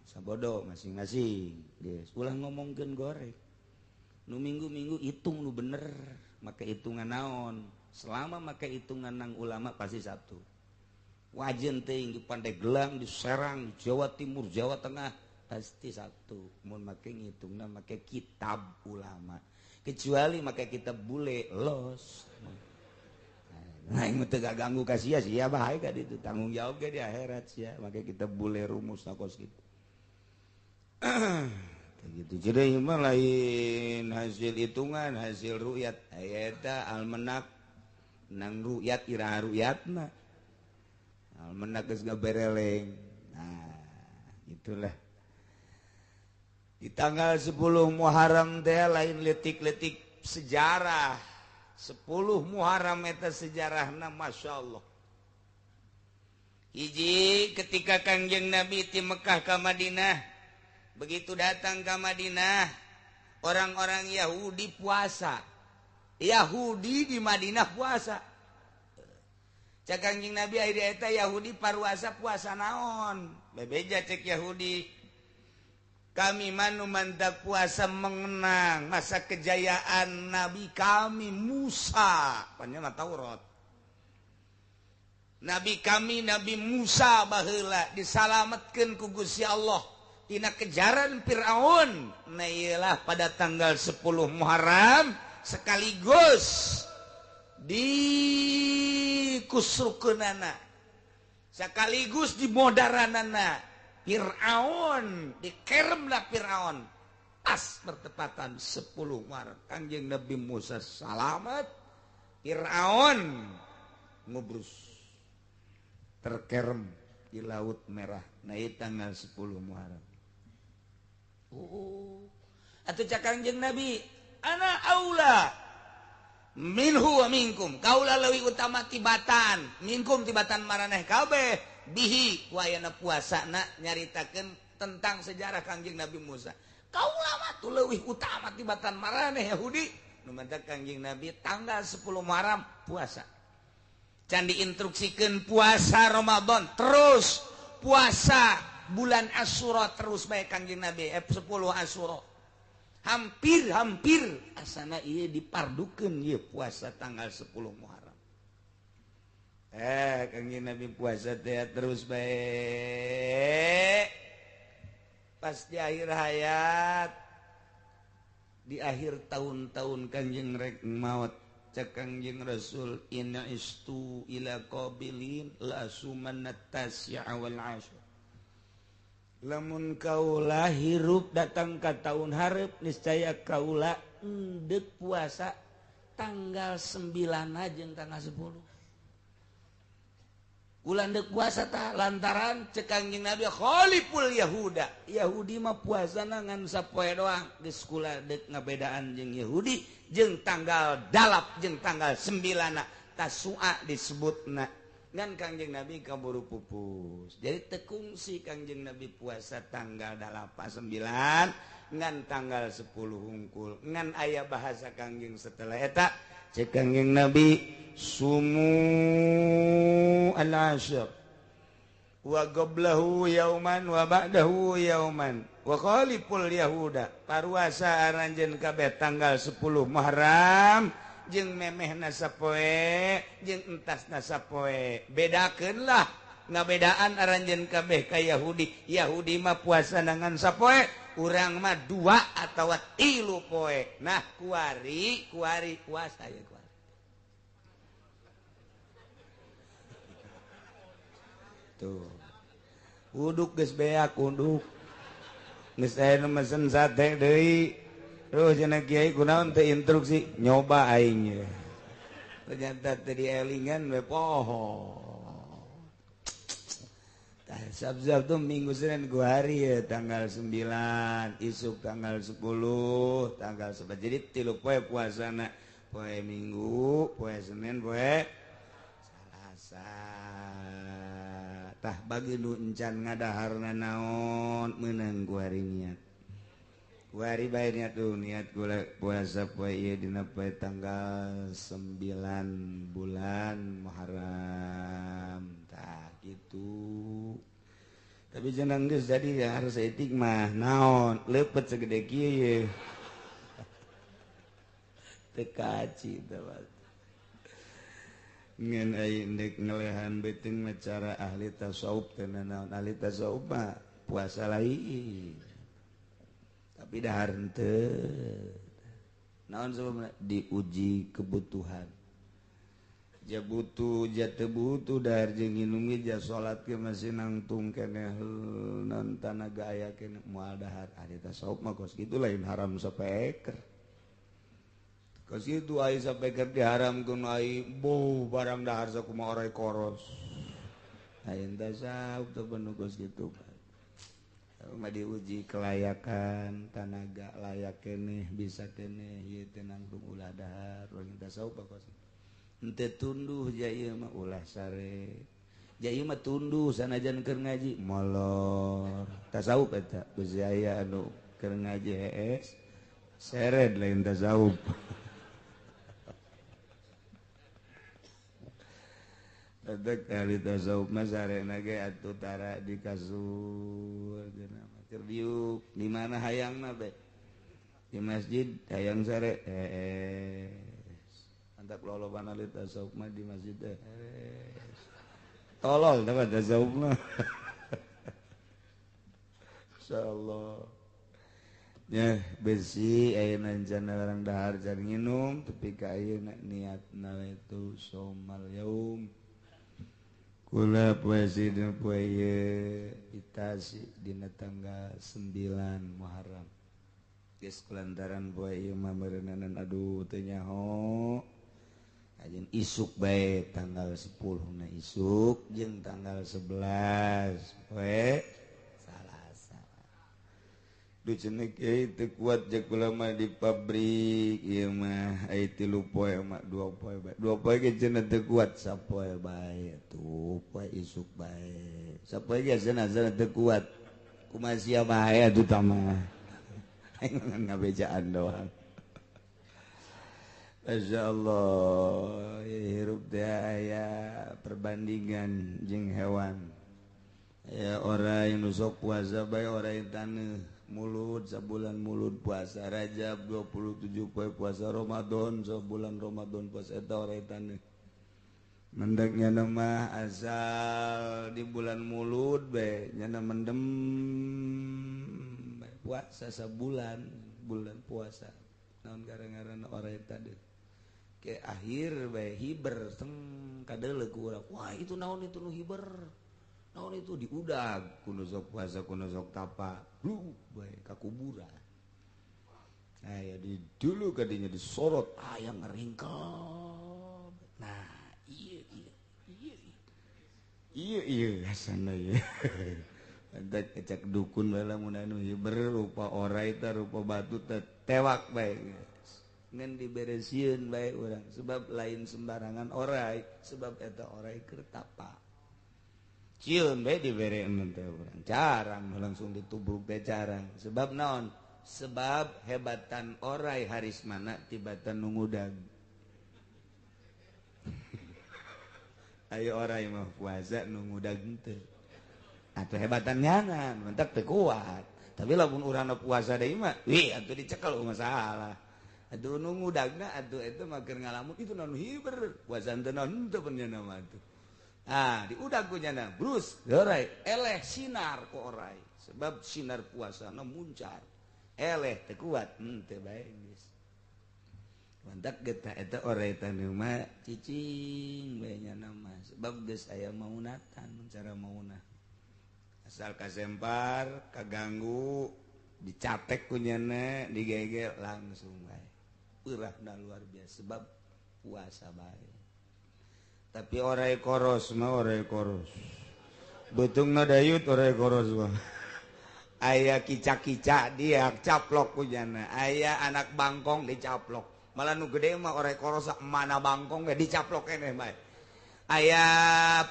sabodo masing-masing geus ulah ngomongkeun goreng nu minggu-minggu hitung nu bener make hitungan naon selama make hitungan nang ulama pasti Sabtu wajen teuing di Pandeglang di Serang di Jawa Timur Jawa Tengah pasti Sabtu mun make ngitungna make kitab ulama kecuali make kitab bule los. Nah, ini teu ganggu ka sia sia bae ka ditu tanggung jawab ge di akhirat sia make kita bule rumus kos kitu. Gitu. Jadi mah lain hasil hitungan, hasil ru'yat. Aya eta almenak nang ru'yat iraha ru'yatna. Almenak geus ngabereleng. Nah, itulah. Di tanggal 10 Muharram teh lain letik-letik sejarah. 10 Muharram eta sejarahna Masya Allah. Hiji ketika Kangjeng Nabi ti Mekah ka Madinah, begitu datang ke Madinah, orang-orang Yahudi puasa. Yahudi di Madinah puasa. Cek Kangjeng Nabi akhirnya eta Yahudi paruasa puasa naon? Bebeja cek Yahudi. Kami manu mantak puasa mengenang masa kejayaan Nabi kami Musa. Panjang Taurat. Nabi kami Nabi Musa baheula disalametkeun ku Gusti Allah tina kejaran Firaun. Nah iyalah pada tanggal 10 Muharram sekaligus di kusrukeunana sekaligus di modaranana Firaun dikeremlah Firaun pas bertepatan 10 Muharram Kangjeng Nabi Musa salamet Firaun ngubrus terkerem di Laut Merah. Nah tanggal 10 Muharram. Oh, atau cak Kangjeng Nabi ana aula minhu wa minkum kaula leuwih utama tibatan minkum tibatan maraneh kabeh bihi wayana puasana nyaritakeun tentang sejarah Kangjeng Nabi Musa. Kaula mah tuh leuwih utama tibatan maraneh Yahudi. Nu mantak Kangjeng Nabi tanggal 10 Muharram puasa. Can diinstruksikeun puasa Ramadan terus puasa bulan Asyura terus bae Kangjeng Nabi 10 Asyura. Hampir-hampir asana ieu dipardukeun ieu puasa tanggal 10 Muharram. Kangjeng Nabi puasa teh terus bae. Pas di akhir hayat, di akhir tahun-tahun Kangjeng rek maot, cek Kangjeng Rasul inna istu ila qabilin la sumanna tasya wal asyr. Lamun kaula hirup datang ka tahun hareup niscaya kaula endek puasa tanggal 9 jeung tanggal 10. Kula endek puasa tah lantaran cek Kangjeng Nabi khaliful Yahuda. Yahudi mah puasana ngan sapoe doang, geus kula deuk ngabedaan jeung Yahudi jeung tanggal 8 jeung tanggal 9 Tasua disebutna. Ngan Kangjeng Nabi kaburu pupus. Jadi tekungsi Kangjeng Nabi puasa tanggal 8 9 ngan tanggal 10 hungkul. Ngan aya bahasa Kangjeng setelah eta cek Kangjeng Nabi sumu al-asyr wa qablahu yauman wa ba'dahu yauman wa khaliful yahuda. Paruasa aranjeun kabeh tanggal 10 Muharram jeung memehna sapoe jeung entasna sapoe. Bedakeun lah ngabedaan aranjeun kabeh ka Yahudi. Yahudi mah puasa ngan sapoe, urang mah 2 atawa 3 poe. Nah kuari kuari puasa ya kuari. Tuh. Uduk geus beak uduk. Geus aya nu mesen sate deui. Terus cenah kiai kunaon teu instruksi nyoba aing ye. Ternyata teu dielingan we poho. Tah sab-sab tuh Minggu Senin 2 hari ya, tanggal 9, isuk tanggal 10, tanggal 11. Jadi 3 poe puasana, poe Minggu, poe Senin, poe Salasa. Tah bagi nu encan ngadaharna naon meunang ku hari niat. Kuari bae niat tuh, niat kula puasa poe ieu dina poe tanggal 9 bulan Muharram. Tah kitu. Tapi jeneng geus jadi ya harus etik mah naon leupet segede kieu ye. Teu kaci teh. Ngan aing deuk ngelehan beuteung mah cara ahli tasawuf teh naon ahli tasawuf mah puasa lain. Tapi dahar henteu. Naon sebabna diuji kebutuhan. Ja butuh, ja teu butuh dahar jeung nginum ge ja salat ge masih nangtung keneh naon tanaga aya keneh moal dahar. Ari tasawuf mah kos kitu lain haram sapeker. Kos kitu ai sapeker diharamkeun ai boh barang dahar sakumaha orai koros. Lain tasawuf teh bener kos kitu. Mah diuji kelayakan tanaga layak keneh bisa keneh ieu teh nangtung ulah dahar urang tasawuf kos henteu tunduh ja ieu mah ulah sare ja ieu mah tunduh sanajan keur ngaji molor tasawuf eta geus aya anu keur ngaji hees sered lain tasawuf. Eta ahli tasawuf mah sarena ge atuh tara di kasur geuna mah keur diuk di mana hayangna be di masjid hayang sare hees antak lolobana ahli tasawuf mah di masjid hees tolol teh tasawuf mah. Insyaallah ya besi ayeuna rencana orang dahar can nginum tepi ka ayeuna niatna itu somal yaum. Kula puisi dina poe ieu itasi dina tanggal 9 Muharram. Geus kulantaran poe ieu mah meureuneunan aduh teu nyaho. Ajeun isuk bae tanggal 10 na isuk jeung tanggal 11 poe Salasa. Duh cenah kiai teu kuat jeung kula mah di pabrik ieu mah ai 3 poe mah 2 poe bae. 2 poe ge cenah teu kuat sapoe bae tuh poe isuk bae. Sapoe ge cenah teu kuat. Kumaha sia bae atuh tah mah. Aing ngabejaan doang. Masya Allah, hirup teh aya perbandingan jeung hewan. Ya orai nu sok puasa bae orai taneuh mulut sabulan mulut puasa Rajab 27 poe puasa Ramadan sabulan Ramadan puasa eta orai taneuh. Mendeknya mah asal di bulan mulut bae nyana mendem bae puasa sabulan bulan puasa. Naon gara-garana orai tadi. Ke akhir bae hiber teng kadeuleu ku urang. Wah itu naon itu nu hiber. Naon itu diudag kudu sok puasa kudu sok tapa lu bae ka kuburan. Nah ya di dulu kadinya disorot aya ngeringkel. Nah iya iya iya iya iya hasana ieu. Entek kecek dukun bae lamun anu hiber rupa orai teh rupa batu teh tewak bae. Ngan diberesieun bae urang sebab lain sembarangan orai sebab eta orai keur tapa. Cieun bae dibere teh urang carang langsung ditubruk teh carang sebab naon sebab hebatan orai harismana tibatan nu ngudag. Ayo orai mah puasa nu ngudag teu atuh hebatan nyangan mentak teu kuat tapi lamun urang puasa deui mah wih atuh dicekel masalah atuh nu ngudagna atuh eta mah keur ngalamun itu naon hiber puasa teu naon teu penyana mah atuh. Ah, diudag ku nyana, brus, orai, eleh sinar ku orai. Sebab sinar puasana muncar. Eleh teu kuat, teu bae geus. Mantak getah eta orai taneuh mah cicing bae nyana mah. Sebab geus aya maunatan, cara maunah. Asal kasempar, kaganggu, dicatek ku nyana, digegel langsung bae. Peurahna luar biasa sebab puasa bae. Tapi orai koros mah orai koros. Beutungna dayut orai koros mah. Aya kica-kica dia caplok ku jana. Aya anak bangkong dicaplok. Malah nu gede mah orai koros mana bangkong ge dicaplok keneh bae. Aya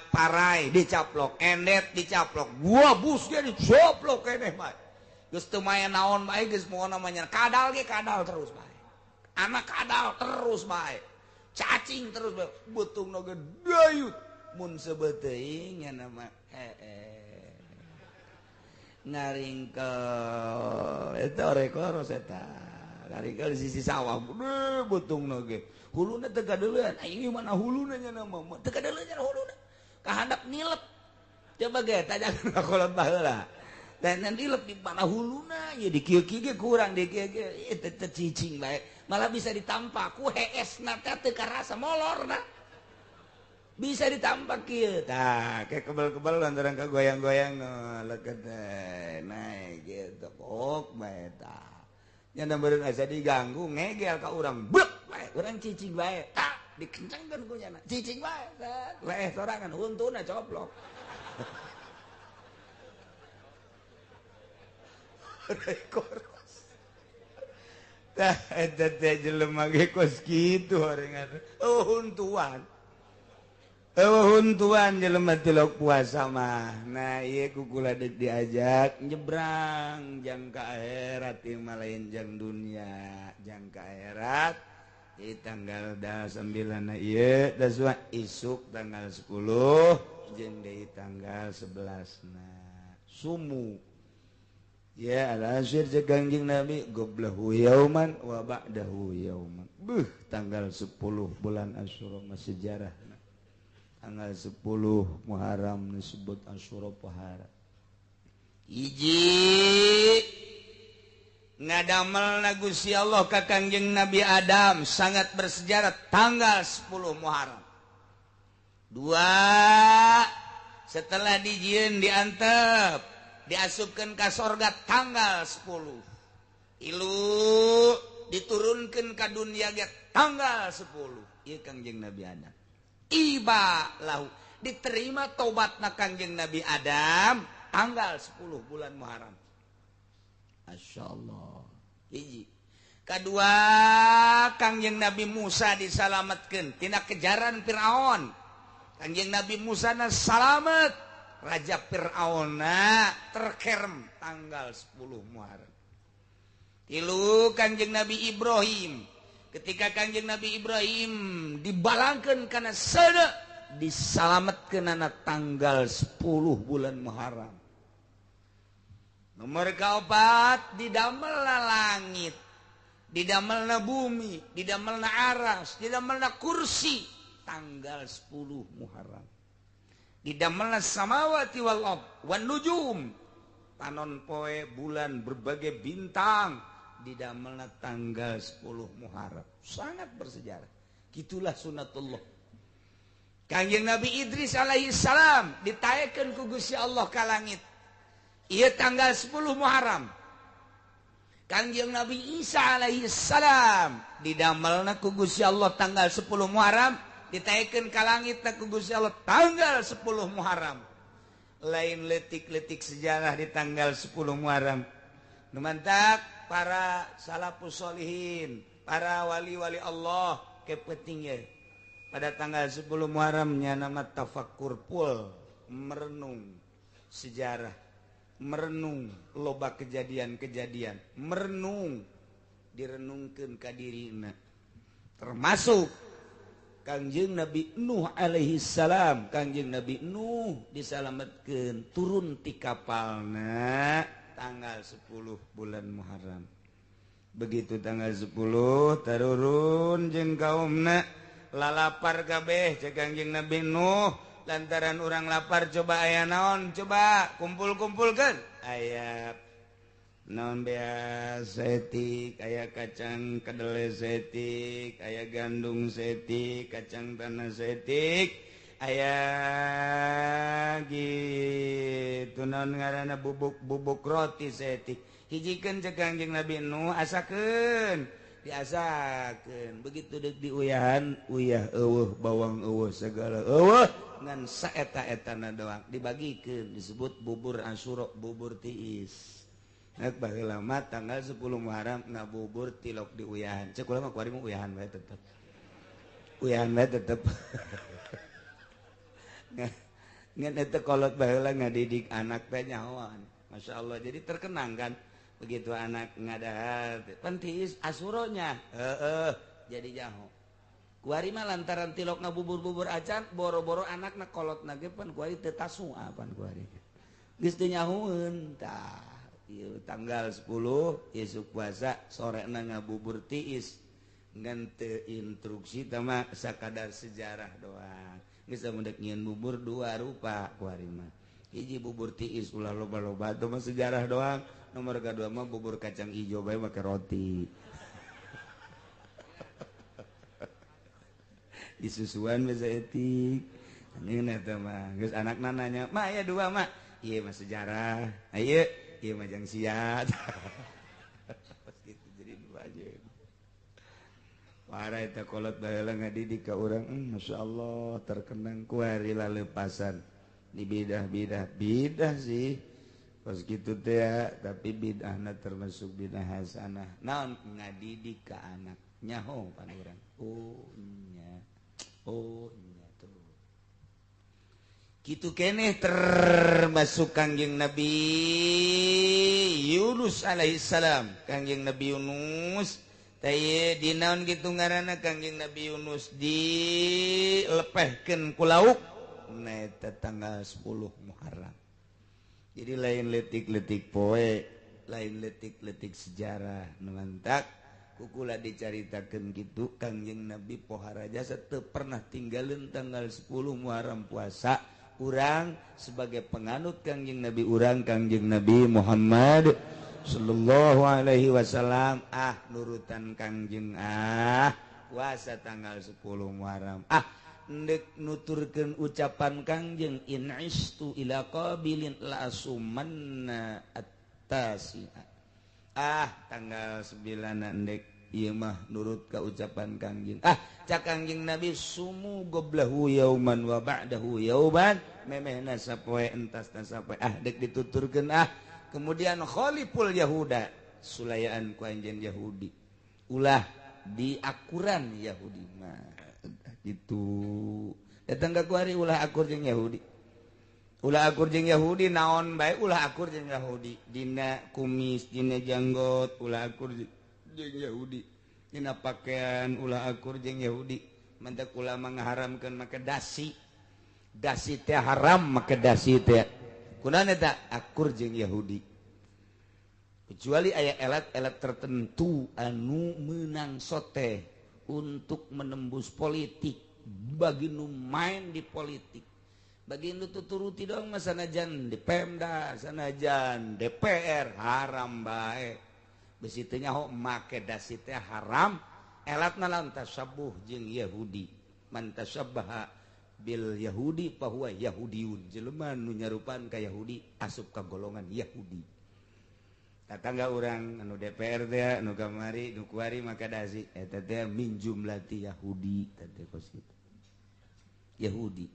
parai dicaplok, endet dicaplok, gua bus ge dicaplok keneh bae. Geus teu maya naon bae geus moal namanya kadal ge kadal terus bae. Anak kadal terus bae. Cacing terus betung noge dayut mun sebeteuing nya nama ngaringkel eta orai koros eta ngaringkel di sisi sawah betung noge huluna teu kadeuleun aing mana huluna nya nama teu kadeuleun nya huluna kahandap nilep coba ge tajakeun ka kolot baheula dan nilep di mana huluna ya di kieu-kieu ge kurang di kieu ge teu cicing bae malah bisa ditampak ku heesna teh teu karasa molorna bisa ditampak kieu tah kayak kebel-kebel lantaran ka goyang-goyang leukeut naik gitu kok bae tah nya meureun asa diganggu ngegel ka urang blek bae urang cicing bae tah dikencengkeun ku nyana cicing bae leeh sorangan huntuna coplok. Koros. Tah eta teh jelema ge kos kitu horengan. Oh huntuan. Oh huntuan jelema tilok puasa mah. Nah ieu ku kula deuk diajak nyebrang jang ka akhirat ieu mah lain jang dunia, jang ka akhirat. Di tanggal 9 ieu da isuk tanggal 10 jeung deui tanggal 11 na. Sumu. Ya al-asyir cek Kangjeng Nabi goblahu yauman wa ba'dahu yauman. Beuh tanggal 10 bulan Asyura mah sejarah. Tanggal 10 Muharram disebut Asyura pohara. Hiji ngadamelna Gusti Allah ka Kangjeng Nabi Adam sangat bersejarah tanggal 10 Muharram. Dua setelah dijieun diantep diasupkan ka sorga tanggal 10. Ilu diturunkan ka dunia ge tanggal 10. Ieu Kangjeng Nabi Adam. Iba lahu diterima tobatna Kangjeng Nabi Adam tanggal 10 bulan Muharram. Masyaallah. Hiji. Kadua Kangjeng Nabi Musa disalametkeun tina kejaran Firaun. Kangjeng Nabi Musa na salamet. Raja Fir'auna terkerem tanggal 10 Muharram. Tilu Kangjeng Nabi Ibrahim. Ketika Kangjeng Nabi Ibrahim dibalangkeun kana seuneu disalametkeunana tanggal 10 bulan Muharram. Nomor kaopat didamelna langit, didamelna bumi, didamelna aras, didamelna kursi tanggal 10 Muharram. Didamelna samawati wal ard wan nujum, panon poe, bulan, berbagai bintang didamelna tanggal 10 Muharram. Sangat bersejarah. Gitulah sunatullah. Kangjeng Nabi Idris alaihi salam ditaekeun ku Gusti Allah ka langit. Ieu tanggal 10 Muharram. Kangjeng Nabi Isa alaihi salam didamelna ku Gusti Allah tanggal 10 Muharram, ditaekeun ka langit ku Gusti Allah tanggal 10 Muharram. Lain letik-letik sejarah di tanggal 10 Muharram. Nu mantak para salafus solihin, para wali-wali Allah kepentingnya pada tanggal 10 Muharramnya nama tafakur pul, merenung sejarah, merenung loba kejadian-kejadian, merenung direnungkeun ka dirina. Termasuk Kangjeng Nabi Nuh alaihi salam, Kangjeng Nabi Nuh disalametkeun turun ti kapalna tanggal 10 bulan Muharram. Begitu tanggal 10 tarurun jeung kaumna lalapar kabeh cek Kangjeng Nabi Nuh, lantaran urang lapar coba aya naon, coba kumpul-kumpulkeun aya naon bea setik, aya kacang kedelai setik, aya gandum setik, kacang tanah setik, aya gitu naon ngaranna bubuk-bubuk roti setik. Hijikeun cek Kangjeng Nabi Nuh, asakeun, diasakeun. Begitu deuk diuyahan, uyah eueuh, bawang eueuh, segala eueuh, ngan saeta-etana doang dibagikeun, disebut bubur Asyura, bubur tiis. Nek baheula mah tanggal 10 Muharram ngabubur tilok di uyahan. Cek kula mah kuari mah uyahan bae tetep. Uyahan bae tetep. Ngan eta kolot baheula ngadidik anak teh nyahoan. Masya Allah, jadi terkenang kan. Begitu anak ngadahar pan tiis asuronya, heeh, jadi nyaho. Kuari mah lantaran tilok ngabubur-bubur acan, boro-boro anakna kolotna ge pan kuari teu tasua pan kuari. Geus teu nyahoeun tah. Ieu tanggal 10 isuk puasa sorena ngabubur tiis. Ngan teu instruksi tah mah sakadar sejarah doang. Geus mun deuk nyieun bubur dua rupa kuari mah. Hiji bubur tiis ulah loba-loba teh mah sejarah doang. Nomor kedua mah bubur kacang ijo bae make roti. Disusuan bisa etik. Anjeun eta mah geus anakna nanya, "Ma aya dua, Ma." Ieu mah sejarah. Ayeuna ieu mah jang siat. Pas gitu jadi dua aja. Para eta kolot baheula ngadidik ka urang, masyaallah terkenang kuari lalepasan. Di bidah-bidah bidah sih. Pas gitu teh tapi bid'ahna termasuk bid'ah hasanah. Naon ngadidik ka anak nyaho pan urang. Oh nya. Oh nya tuh. Kitu keneh termasuk Kangjeng Nabi Yunus alaihi salam. Kangjeng Nabi Yunus teh dinaon kitu ngaranna Kangjeng Nabi Yunus dilepehkeun ku lauk na eta tanggal 10 Muharram. Jadi lain letik-letik poe, lain letik-letik sejarah nu mantak kukula dicaritakeun kitu Kangjeng Nabi pohara jasa teu pernah tinggalin tanggal 10 Muharram puasa. Urang sebagai penganut Kangjeng Nabi urang Kangjeng Nabi Muhammad sallallahu alaihi wasallam, ah nurutan Kangjeng ah puasa tanggal 10 Muharram. Ah ndek nuturkeun ucapan Kangjeng in istu ila qabilin la asumanna at-tasi'a. Ah tanggal 9 ndek ieu mah nurut ka ucapan Kangjeng. Ah cak Kangjeng Nabi sumu goblahu yauman wa ba'dahu yauman, memehna sapoe entasna sapoe. Ah dek dituturkeun ah. Kemudian khaliful Yahuda, sulayaan ku anjeun Yahudi. Ulah diakuran Yahudi mah gitu. Datang ka kuari ulah akur jeung Yahudi. Ulah akur jeung Yahudi naon bae ulah akur jeung Yahudi. Dina kumis, dina janggot ulah akur jeung Yahudi. Dina pakaian ulah akur jeung Yahudi. Mantak ulama ngaharamkeun make dasi. Dasi teh haram make dasi teh. Kunaon eta akur jeung Yahudi. Kecuali aya elat-elat tertentu anu menang sote untuk menembus politik, bagi nu main di politik. Bagi nu tuturuti dong mah sanajan di Pemda, sanajan DPR haram bae. Besi teh nyaho make dasi teh haram, elatna lawan tasabuh jeung Yahudi. Man tasabbaha bil Yahudi fahuwa Yahudiyun. Jelema nu nyarupaan ka Yahudi asup ka golongan Yahudi. Tatangga urang anu DPR teh anu kamari nu kuari maka dasi eta teh min jumlati Yahudi teh kos kitu. Yahudi.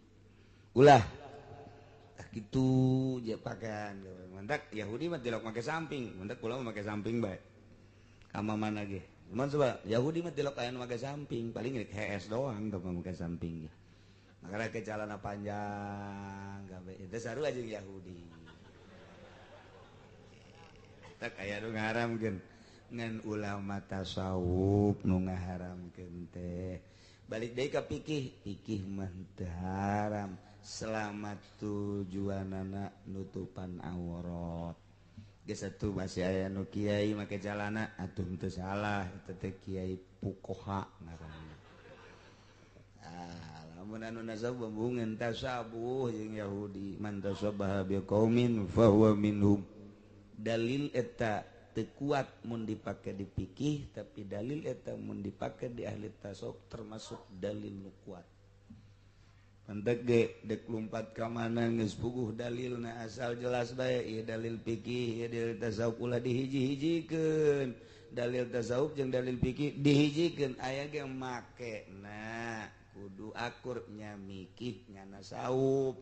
Ulah tah kitu je pakaian mantak Yahudi mah tilok make samping, mantak kula mah make samping bae. Ka mana ge. Cuman coba Yahudi mah tilok aya nu make samping, paling rek HS doang teu make samping. Makana ke celana panjang gawe eta sarua jeung Yahudi. Tak aya nu ngaharamkeun ngan ulama tasawuf nu ngaharamkeun teh. Balik deui ka fikih, fikih mah teu haram selama tujuanana nutupan aurat. Geus atuh masih aya nu kiai make celana atuh teu salah eta teh kiai fuqaha ngaranna. Ah, lamun anu nasab bembungan tasabuh jeung Yahudi, man tasabbaha biqaumin fahuwa minhum. Dalil eta teu kuat mun dipake di fikih, tapi dalil eta mun dipake di ahli tasawuf termasuk dalil nu kuat. Pantek ge dek lumpat ka mana geus puguh dalilna asal jelas bae ieu dalil fikih, ieu dalil tasawuf ulah dihiji-hijikeun. Dalil tasawuf jeung dalil fikih dihijikeun aya ge make. Nah, kudu akur nya mikih nya tasawuf.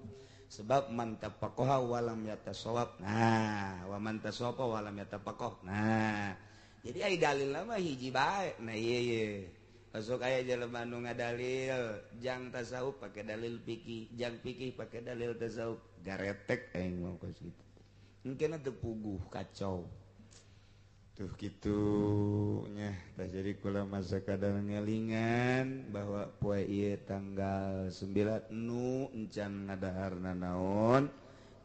Sebab man tafaqaha walam yatasawab. Nah, wa man tasawaba walam yatafaqah. Nah, jadi ai dalilna mah hiji bae. Nah, ieu ye. Masuk aya jelema nu ngadalil jang tasawuf pake dalil fikih, jang fikih pake dalil tasawuf. Garetek aing mah kos kitu. Engkena teu puguh kacau. Tuh kitu nya tah jadi kula masa kadang ngelingan bahwa poe ieu tanggal 9 nu encan ngadaharna naon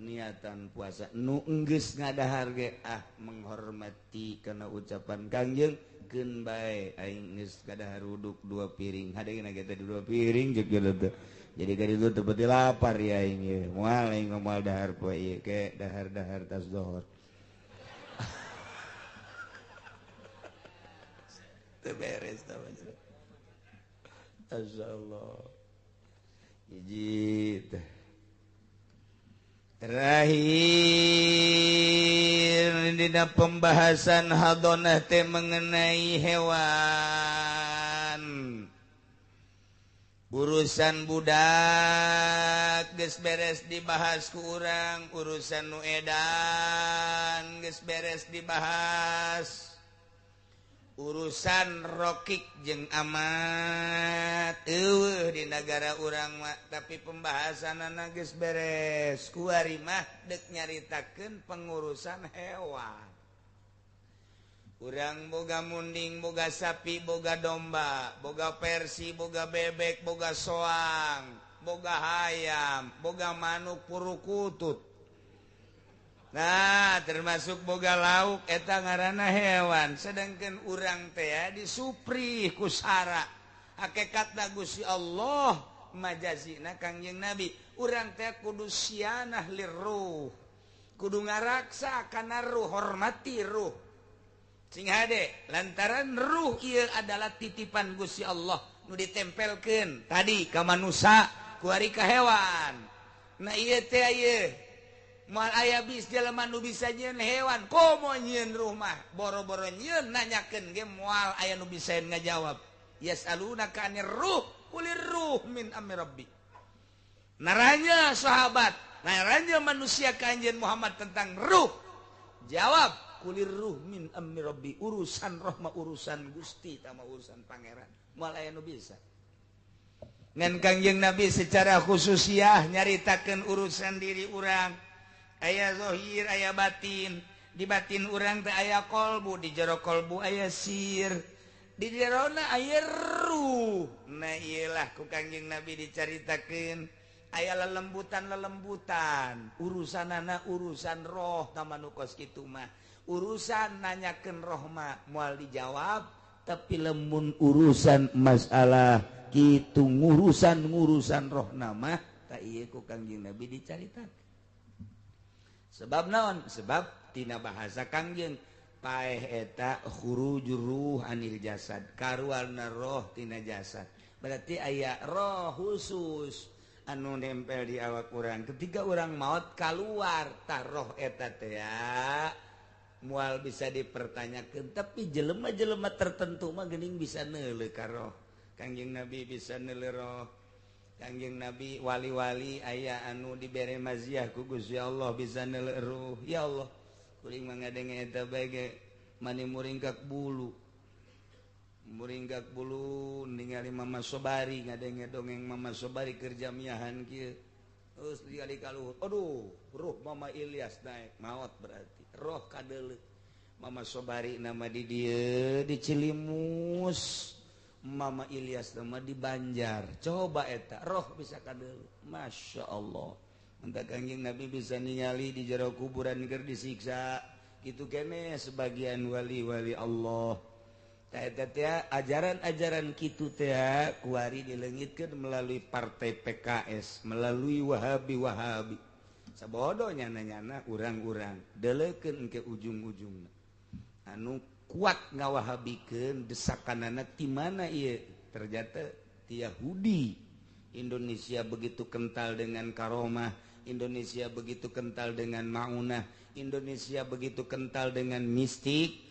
niatan puasa nu enggeus ngadahar ge ah menghormati kana ucapan Kangjeng keun bae aing geus kadahar uduk 2 piring hadena ge teh 2 piring jeung teh jadi ka ditu teu beuti lapar ya aing ieu moal aing moal dahar poe ieu ke dahar-dahar tas dohor. Beres Allah hiji terakhir dina pembahasan hadonah teh mengenai hewan urusan budak geus beres dibahas ku urang, urusan nu edan geus beres dibahas, urusan rokik jeung amat eueuh di negara urang mah, tapi pembahasanana geus beres. Kuari mah deuk nyaritakeun pengurusan hewan. Urang boga munding, boga sapi, boga domba, boga persi, boga bebek, boga soang, boga hayam, boga manuk purukutut. Nah, termasuk boga lauk eta ngaranna hewan. Sedangkan urang teh disuprih ku sara. Hakikatna Gusti Allah majazina Kangjeng Nabi. Urang teh kudu sianah lirruh. Kudu ngaraksa kana ruh, hormati ruh. Sing hade lantaran ruh ieu adalah titipan Gusti Allah nu ditempelkeun tadi ka manusa kuari ka hewan. Nah ieu teh ieu moal aya bis jelema nu bisa nyieun hewan, komo nyieun ruh mah boro-boro nyieun nanyakeun ge moal aya nu bisa ngajawab. Yasalunaka anir ruh qulir ruh min amri rabbi. Naranya sahabat, naranya manusia ka Anjeun Muhammad tentang ruh. Jawab kulir ruh min amri rabbi, urusan roh mah urusan Gusti tama urusan pangeran, moal aya nu bisa. Ngan Kangjeng Nabi secara khususiah nyaritakeun urusan diri urang. Aya zahir, aya batin. Di batin urang teh aya kolbu, di jero kolbu aya sir, di jerona aya ruh. Nah iyalah ku Kangjeng Nabi dicaritakeun Aya lelembutan-lelembutan, urusanana urusan roh tama nu kos kitu mah. Urusan nanyakeun roh mah moal dijawab, tapi lemun urusan masalah kitu ngurusan-ngurusan roh nama tak ieu ku Kangjeng Nabi dicaritakeun. Sebab naon? Sebab tina bahasa Kangjeng paeh eta khurujur ruh anil jasad, karuarna roh tina jasad. Berarti aya roh khusus anu nempel di awak urang. Ketika urang maot kaluar tah roh eta teh moal bisa dipertanyakan, tapi jelema-jelema tertentu mah geuning bisa neuleuh ka roh. Kangjeng Nabi bisa neuleuh roh. Kangjeng Nabi wali-wali aya anu dibere maziah ku Gusti Allah bisa neuleuh ruh. Ya Allah, kuring mah ngadenge eta bae ge mani muringkak bulu. Muringkak bulu ningali Mama Sobari, ngadenge dongeng Mama Sobari keur jamiahan kieu. Terus ningali ka luhur, aduh, ruh Mama Ilyas naik, maot berarti. Roh kadeuleuh. Mama Sobari nama di dieu di Cilimus. Mama Ilyas nama di Banjar. Coba eta roh bisa kadeuleuh. Masya Allah. Entah Kangjeng Nabi bisa ningali di jero kuburan keur disiksa. Kitu kene sebagian wali-wali Allah. Tah eta teh ajaran-ajaran kitu teh kuari dileungitkeun melalui partai PKS, melalui Wahabi-Wahabi. Sabodo nyana-nyana urang-urang deleukeun ke ujung-ujungna. Anu kuat ngawahabikeun desakanana ti mana ieu? Ternyata ti Yahudi. Indonesia begitu kental dengan karomah, Indonesia begitu kental dengan maunah, Indonesia begitu kental dengan mistik.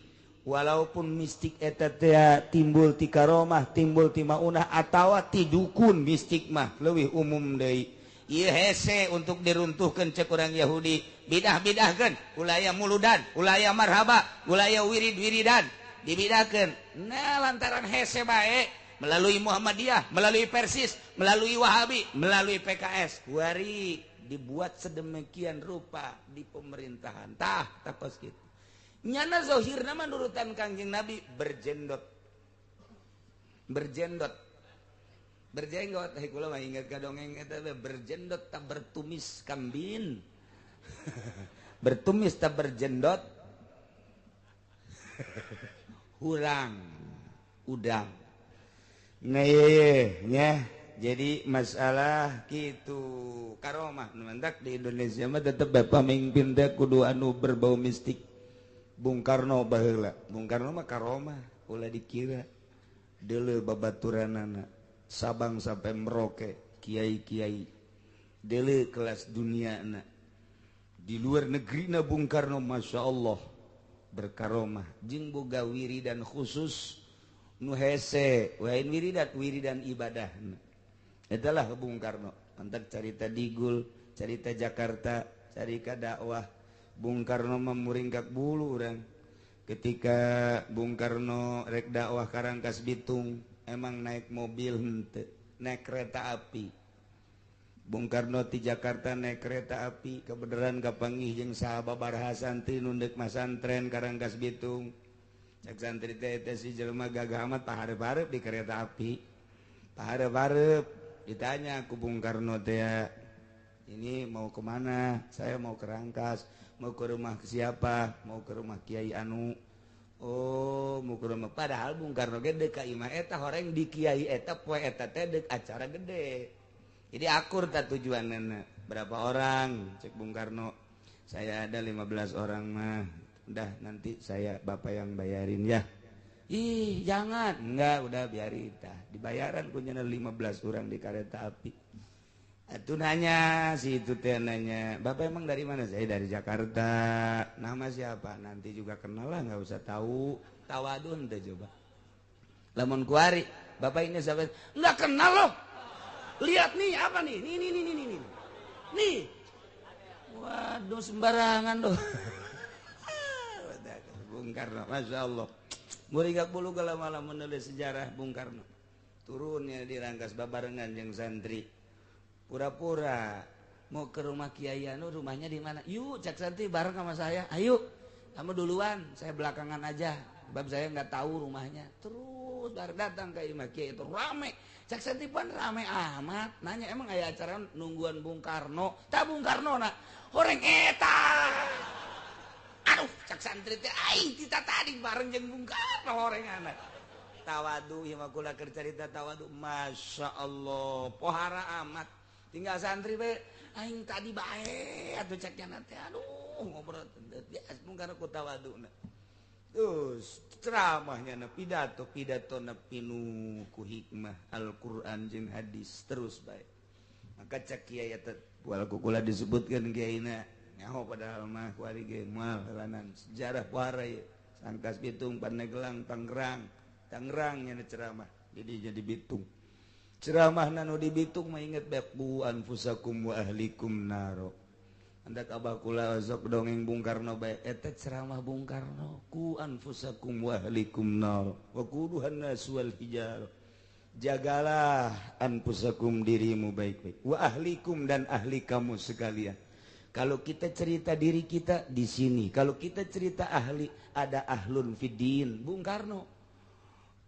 Walaupun mistik eta teh timbul ti karomah, timbul ti maunah atawa ti dukun, mistik mah leuwih umum deui. Ieu hese untuk diruntuhkeun cek urang Yahudi, bidah-bidahkeun, ulaya muludan, ulaya marhaba, ulaya wirid-wiridan, dibidahkeun. Nah, lantaran hese bae melalui Muhammadiyah, melalui Persis, melalui Wahabi, melalui PKS, kuari dibuat sedemikian rupa di pemerintahan. Tah, takos kitu. Nyana zohirna menurutan Kangjeng Nabi berjendot. Berjendot. Berjenggot, hei kula mah ingat ka dongeng eta berjendot tak bertumis kambing. Bertumis tak berjendot. Hurang udang. Nah nya jadi masalah kitu karomah nu mantak di Indonesia mah tetep bae pamimpin teh kudu anu berbau mistik. Bung Karno baheula, Bung Karno mah karomah ulah dikira. Deuleu babaturanana Sabang sampai Merauke, kiai-kiai deuleu kelas duniana. Di luar negerina Bung Karno Masya Allah berkaromah jeung boga wiridan khusus nu hese, wain wiridan wiridan ibadahna. Eta lah Bung Karno. Mantak carita Digul, carita Jakarta, carita dakwah. Bung Karno memuringkak bulu urang. Ketika Bung Karno rek dakwah ka Rangkas Bitung, emang naik mobil henteu, naik kereta api. Bung Karno ti Jakarta naik kereta api, kebenaran kapanggih jeung sahabat santri nu deuk masantren ka Rangkas Bitung. Cek santri teh teh si jelema gagah amat pahareup-hareup di kereta api. Pahareup-hareup ditanya ku Bung Karno teh, ini mau kemana? Saya mau ke Rangkas. Mau ke rumah siapa? Mau ke rumah Kiai Anu. Oh, mau ke rumah. Padahal Bung Karno ge deuk ka imah eta horeng di Kiai eta poe eta teh deuk acara gede. Jadi akur tak tujuanana. Berapa orang? Cek Bung Karno. Saya ada 15 orang mah. Udah nanti saya bapak yang bayarin ya. Ih, jangan. Enggak, udah biarin tah. Dibayaran punya 15 orang di kereta api. Itu nanya, si itu teh nanya, bapak emang dari mana? Saya dari Jakarta. Nama siapa? Nanti juga kenal lah, nggak usah tahu. Tawadun teh coba. Lamun kuari, bapak ini siapa? Nggak kenal loh. Lihat nih, apa nih? Nih, nih, nih, nih, nih. Nih. Waduh, sembarangan loh. Bung Karno, Masya Allah. Muringkak bulu kalau malam menulis sejarah Bung Karno. Turunnya di Rangkas babarengan yang santri. Pura-pura mau ke rumah Kiai Anu, rumahnya di mana? Yuk, cek santri bareng sama saya. Ayo, kamu duluan, saya belakangan aja. Sebab saya nggak tahu rumahnya. Terus Terus bar datang ka imah kiai itu rame. Cak santri pan rame amat. Nanya emang aya acara nungguan Bung Karno. Tah Bung Karno na horeng eta. Aduh, cak santri teh aing tita tadi bareng jeung Bung Karno horenganna. Tawadu ieu mah kula keur carita tawadu. Masya Allah, pohara amat. Tinggal santri we aing tadi bae atuh cak nya teh. Aduh, ngobrol biasa Bung Karno ku tawaduna. Terus ceramahnya na pidato pidato na pinu ku hikmah Al-Qur'an jeung hadis terus bae. Maka cak kiai eta wal ku kula disebutkeun kiaina nyaho padahal mah kuari ge moal helanan sejarah pohara ieu. Sangkas Bitung, Pandeglang, Tangerang, Tangerang nya ceramah. Jadi jadi Bitung. Ceramahna nu di Bitung mah inget bae qu anfusakum wa ahlikum naro. Andak abah kula sok dongeng Bung Karno bae eta ceramah Bung Karno ku anfusakum wa ahlikum nar wa quduhan nas wal hijar. Jagalah anfusakum dirimu baik-baik, wa ahlikum dan ahli kamu sekalian. Kalau kita cerita diri kita di sini, kalau kita cerita ahli, ada ahlun fiddin Bung Karno.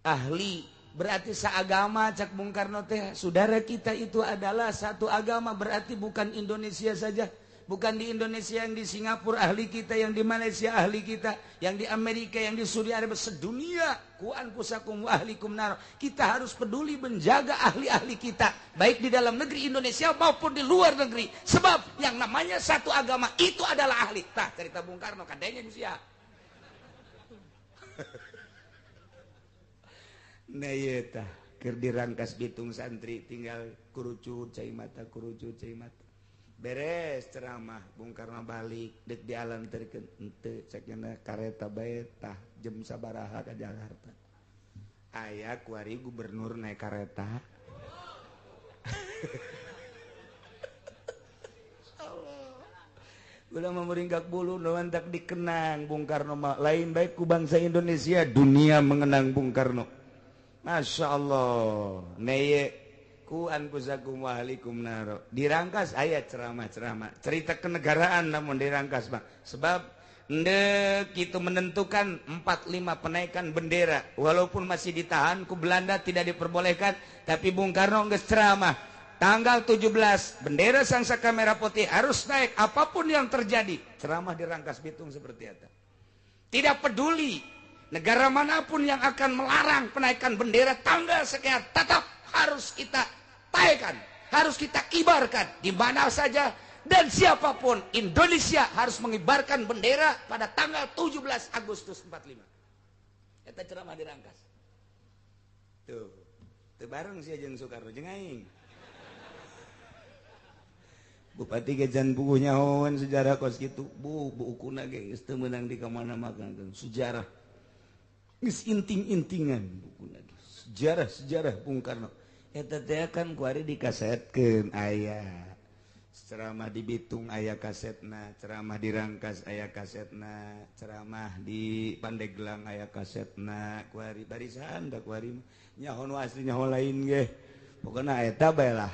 Ahli berarti seagama cak Bung Karno teh, saudara kita itu adalah satu agama, berarti bukan Indonesia saja. Bukan di Indonesia, yang di Singapura ahli kita, yang di Malaysia ahli kita, yang di Amerika, yang di Saudi Arabia, sedunia. Ku anfusakum wa ahlikum nar. Kita harus peduli menjaga ahli-ahli kita, baik di dalam negeri Indonesia maupun di luar negeri. Sebab yang namanya satu agama itu adalah ahli. Tah cerita Bung Karno kadenya sia. Nah ieu tah keur dirangkas Bitung santri tinggal kurucut cai mata, kurucut cai mata. Beres ceramah Bung Karno balik dek dialanterkeun henteu cekna kareta bae tah jam sabaraha ka Jakarta. Aya kuari gubernur naik kareta. Allah. Ulah meringkak bulu nu mantak dikenang Bung Karno mah lain baik ku bangsa Indonesia, dunia mengenang Bung Karno. Masya Allah. Neye ku anfusakum wa ahlikum naro. Dirangkas ayat ceramah-ceramah cerita kenegaraan, namun dirangkas mah sebab ndek itu menentukan 45 penaikan bendera walaupun masih ditahan ku Belanda tidak diperbolehkan, tapi Bung Karno geus ceramah tanggal 17 bendera sang saka merah putih harus naik apapun yang terjadi. Ceramah dirangkas Bitung seperti itu. Tidak peduli negara manapun yang akan melarang penaikan bendera tanggal sekian, tetap harus kita taikan, harus kita kibarkan di mana saja dan siapapun. Indonesia harus mengibarkan bendera pada tanggal 17 Agustus 45. Eta ceramah dirangkas. Tuh, teu bareng sia jeung Soekarno jeung aing. Bupati ge jan buku nyahoan sejarah kos kitu. Bu, bukuna ge geus teu meunang di ka mana-mana sejarah. Geus inting-intingan bukuna ge. Sejarah-sejarah Bung Karno. Eta teh kan kuari dikasetkeun aya. Ceramah di Bitung aya kasetna, ceramah di Rangkas aya kasetna, ceramah di Pandeglang aya kasetna, kuari barisan da kuari nyaho nu asli nyaho lain ge. Pokona eta bae lah.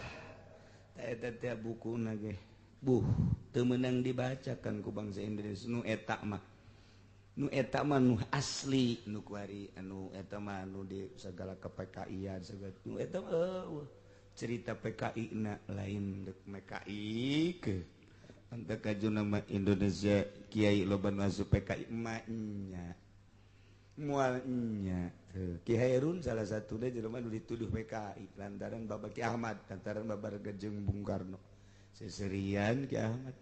Eta teh bukuna ge. Buh, teu meunang dibacakan ku bangsa Indonesia nu eta mah. Nu eta mah nu asli nu kuari anu eta mah nu di segala ke-PKI-an segala nu eta mah cerita PKI na lain dek MKI ke anta kajuna mah Indonesia kiai loba nu asup PKI mah nya moal nya teu Ki Hairun salah satuna jelema nu dituduh PKI lantaran Bapak Ki Ahmad lantaran babar jeung Bung Karno seserian Ki Ahmad.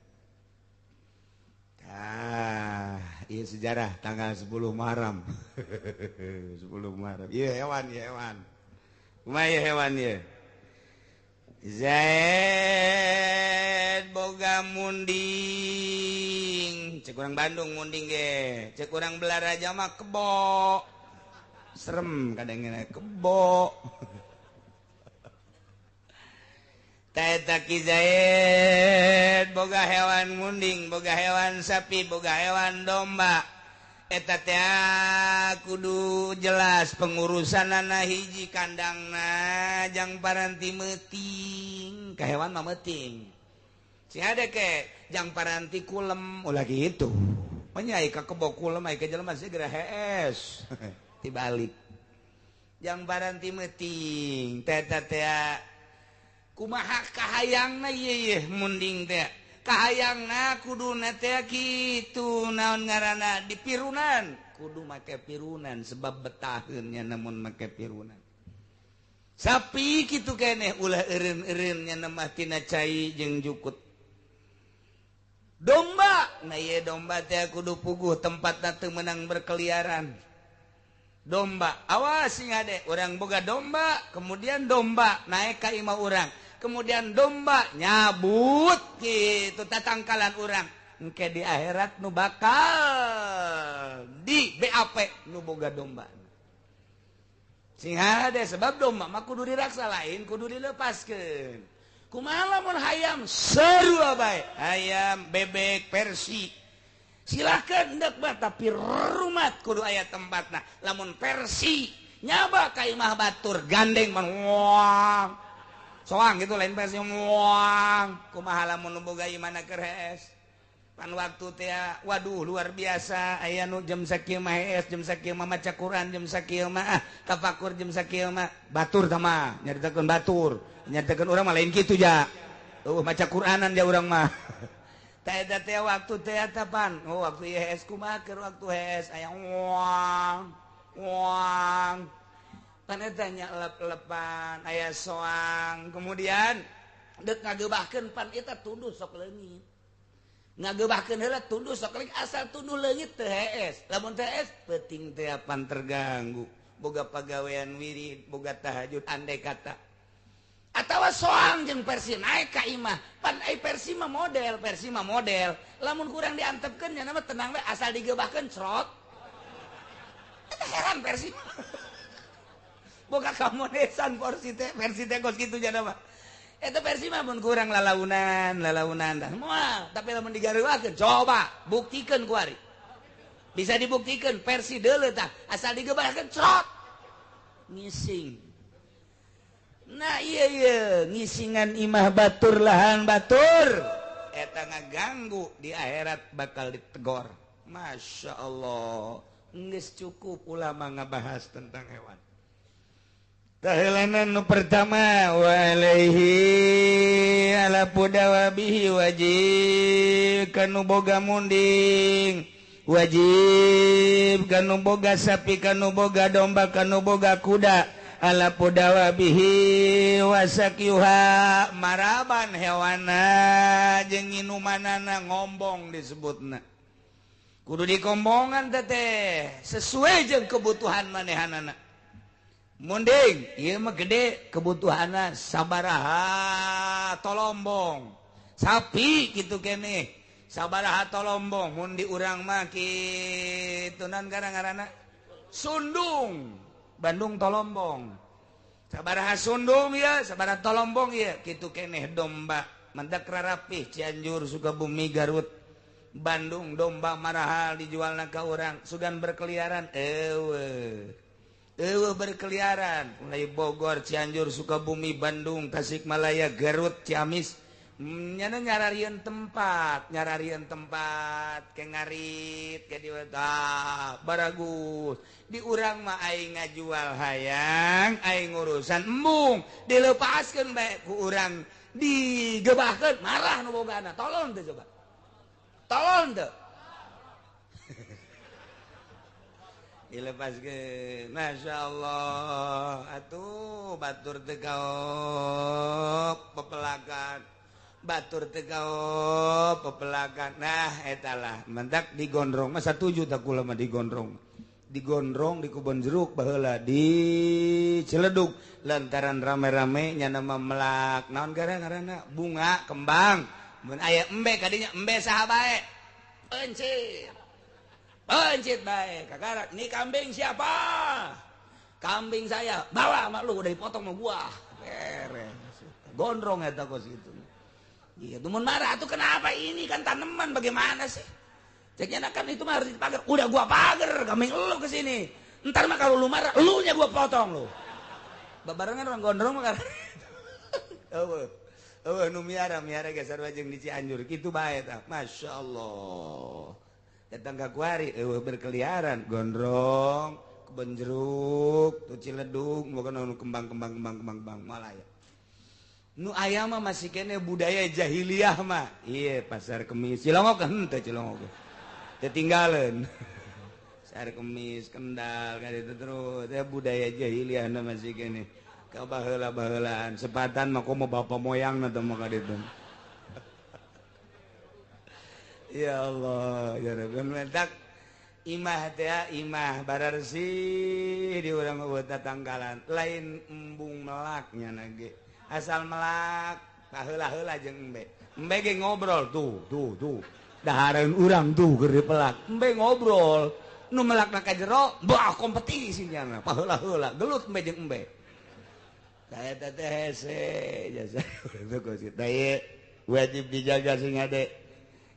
Ah, iya sejarah tanggal 10 Muharram. 10 Muharram. Iya hewan, iya hewan. Kumaha ieu hewan ieu? Zaid boga munding. Cek urang Bandung munding ge. Cek urang Belaraja mah kebo. Serem kadang-kadang kebo. Eta Ki Zaid boga hewan munding, boga hewan sapi, boga hewan domba. Eta teh kudu jelas pengurusanana hiji kandangna jang paranti meuting. Ka hewan mah meuting. Sing ada ke jang paranti kulem ulah kitu. Nya ai ka kebo kulem ai ka jelema segera hees. Tibalik. Jang baranti meuting teh teh kumaha kahayangna ieu munding teh. Kahayangna kuduna teh kitu naon ngaranna dipirunan. Kudu make pirunan sebab betaheun nya namun make pirunan. Sapi kitu keneh ulah eureun-eureun nya mah tina cai jeung jukut. Domba, nah ieu domba teh kudu puguh tempatna teu meunang berkeliaran. Domba, awas sing ade, urang boga domba, kemudian domba naik ka imah urang, kemudian domba nyabut kitu tatangkalan urang. Engke di akhirat nu bakal di BAP nu boga domba. Sing hade sebab domba mah kudu diraksa lain kudu dilepaskeun. Kumaha lamun hayam sarua bae, hayam bebek persi. Silakan hendak mah tapi rumat kudu aya tempatna. Lamun persi nyaba ka imah batur gandeng mah wang. Soang gitu lain persi wang. Kumaha lamun nu boga imahna keur hees. Pan waktu teh waduh luar biasa aya nu jam sakieu mah hees, jam sakieu mah maca Quran, jam sakieu mah tafakur, jam sakieu mah batur tah mah nyaritakeun batur. Nyaritakeun urang mah lain kitu ja. Maca Quranan ja urang mah. Teh eta teh waktu teh eta pan. Oh waktu hees kumaha keur waktu hees aya wang wang. Pan eta nya lep-lepan aya soang. Kemudian deuk ngagebahkeun pan eta tunduh sok leungit. Ngagebahkeun heula tunduh sok leungit asal tunduh leungit teu hees. Lamun teu hees peuting teh pan terganggu. Boga pagawean wirid, boga tahajud andai kata. Atawa soang jeung persi naik ka imah pan ai persi mah model, persi mah model. Lamun kurang diantepkeun nya mah tenang we asal digebahkeun crot. Eta heran persi mah. Boga kamonesan porsi teh, persi teh kos kitu nya mah. Eta persi mah mun kurang lalaunan, lalaunan tah moal, tapi lamun digareuakeun coba buktikeun ku ari. Bisa dibuktikan persi deuleu tah asal digebahkeun crot. Ngising. Nah iya iya ngisingan imah batur lahan batur eta ngaganggu di akhirat bakal ditegor. Masya Allah geus cukup ulama ngabahas tentang hewan. Tahelanan nu pertama wa alaihi ala pudawabihi wajib kanu boga munding, wajib kanu boga sapi, kanu boga domba, kanu boga kuda. Ala pudawa bihi wasakyuha maraban hewana jeung nginumanana ngombong disebutna. Kudu dikombongan teteh sesuai jeung kebutuhan manehanana. Munding ieu mah gede kebutuhanna sabaraha tolombong. Sapi kitu keneh sabaraha tolombong mun di urang mah kitu naon ngaranna sundung. Bandung tolombong sabaraha sundung ya sabaraha tolombong ya kitu keneh domba mendak rarapih Cianjur Sukabumi Garut Bandung domba marahal dijualna ka urang sugan berkeliaran eueuh eueuh berkeliaran mulai Bogor Cianjur Sukabumi Bandung Tasikmalaya Garut Ciamis nyana nyararieun tempat ke ngarit ke dieu tah baragus di urang mah aing ngajual hayang aing urusan embung dilepaskeun bae ku urang digebahkeun marah nu bogana tolong teh coba tolong teh dilepaskeun Masya Allah atuh batur teh kaop pepelakan batur teh kaop pepelakan. Nah etalah mentak digondrong mah satuju tak kula mah digondrong digondrong di kebon jeruk baheula di Ciledug lantaran rame-rame nya nama melak naon gara-garana bunga kembang mun aya embe kadinya embe saha bae pencit pencit bae kakarak ini kambing siapa kambing saya bawa sama lu udah dipotong sama gua beres gondrong eta kos kitu. Iya, tuh mun marah tuh kenapa ini kan tanaman bagaimana sih? Ceknya kan itu mah harus dipagar. Udah gua pagar, kambing lu ke sini. Ntar mah kalau lu marah, lu nya gua potong lu. Babarengan orang gondrong mah. Eueuh. Eueuh nu miara geus sarua jeung di Cianjur kitu bae tah. Masyaallah. Datang ka kuari eueuh berkeliaran gondrong, Kebon jeruk, tuh Ciledug, bukan nu kembang-kembang kembang-kembang kembang malaya. Nu aya mah masih kene budaya jahiliyah mah. Iya, pasar kemis. Cilongok henteu Cilongok. Ketinggalan. Pasar kemis, Kendal kan itu terus. Ya budaya jahiliyah na masih kene. Ka baheula-baheulaan sepatan mah komo bapak moyang na teh mah ka ditu. Ya Allah, ya Rabbi. Mentak imah teh imah bararsih di urang eueuh tatanggalan. Lain embung melaknya nage. Asal melak baheula-heula jeung embe. Embe ge ngobrol tuh tuh tuh. Dahareun urang tuh keur dipelak. Embe ngobrol. Nu melakna ka jero, bah kompetisi nya baheula-heula gelut embe jeung embe. Tah eta teh hese jasa. Tah wajib dijaga sing ade.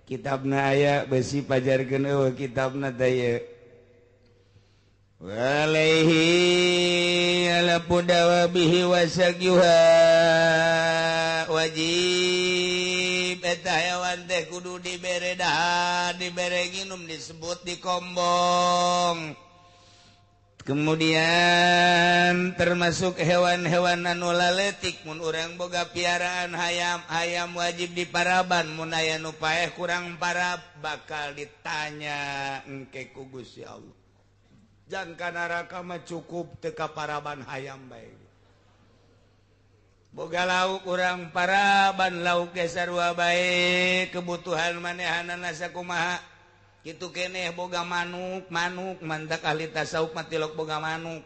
Kitabna aya besi pajarkeun eueuh kitabna teh ieu. Walaihi ala pudawabihi wasagyuha wajib eta hewan teh kudu dibere dahar, dibere nginum, disebut dikombong. Kemudian termasuk hewan-hewan anu laletik mun urang boga piaraan hayam, hayam wajib diparaban, mun aya nu paeh kurang parab bakal ditanya engke ku Gusti Allah. Jangka neraka mah cukup teu kaparaban hayam bae. Boga lauk urang paraban lauk ge sarua bae, kebutuhan manehanana sakumaha. Kitu keneh boga manuk, manuk mantak ahli tasawuf mah tilok boga manuk.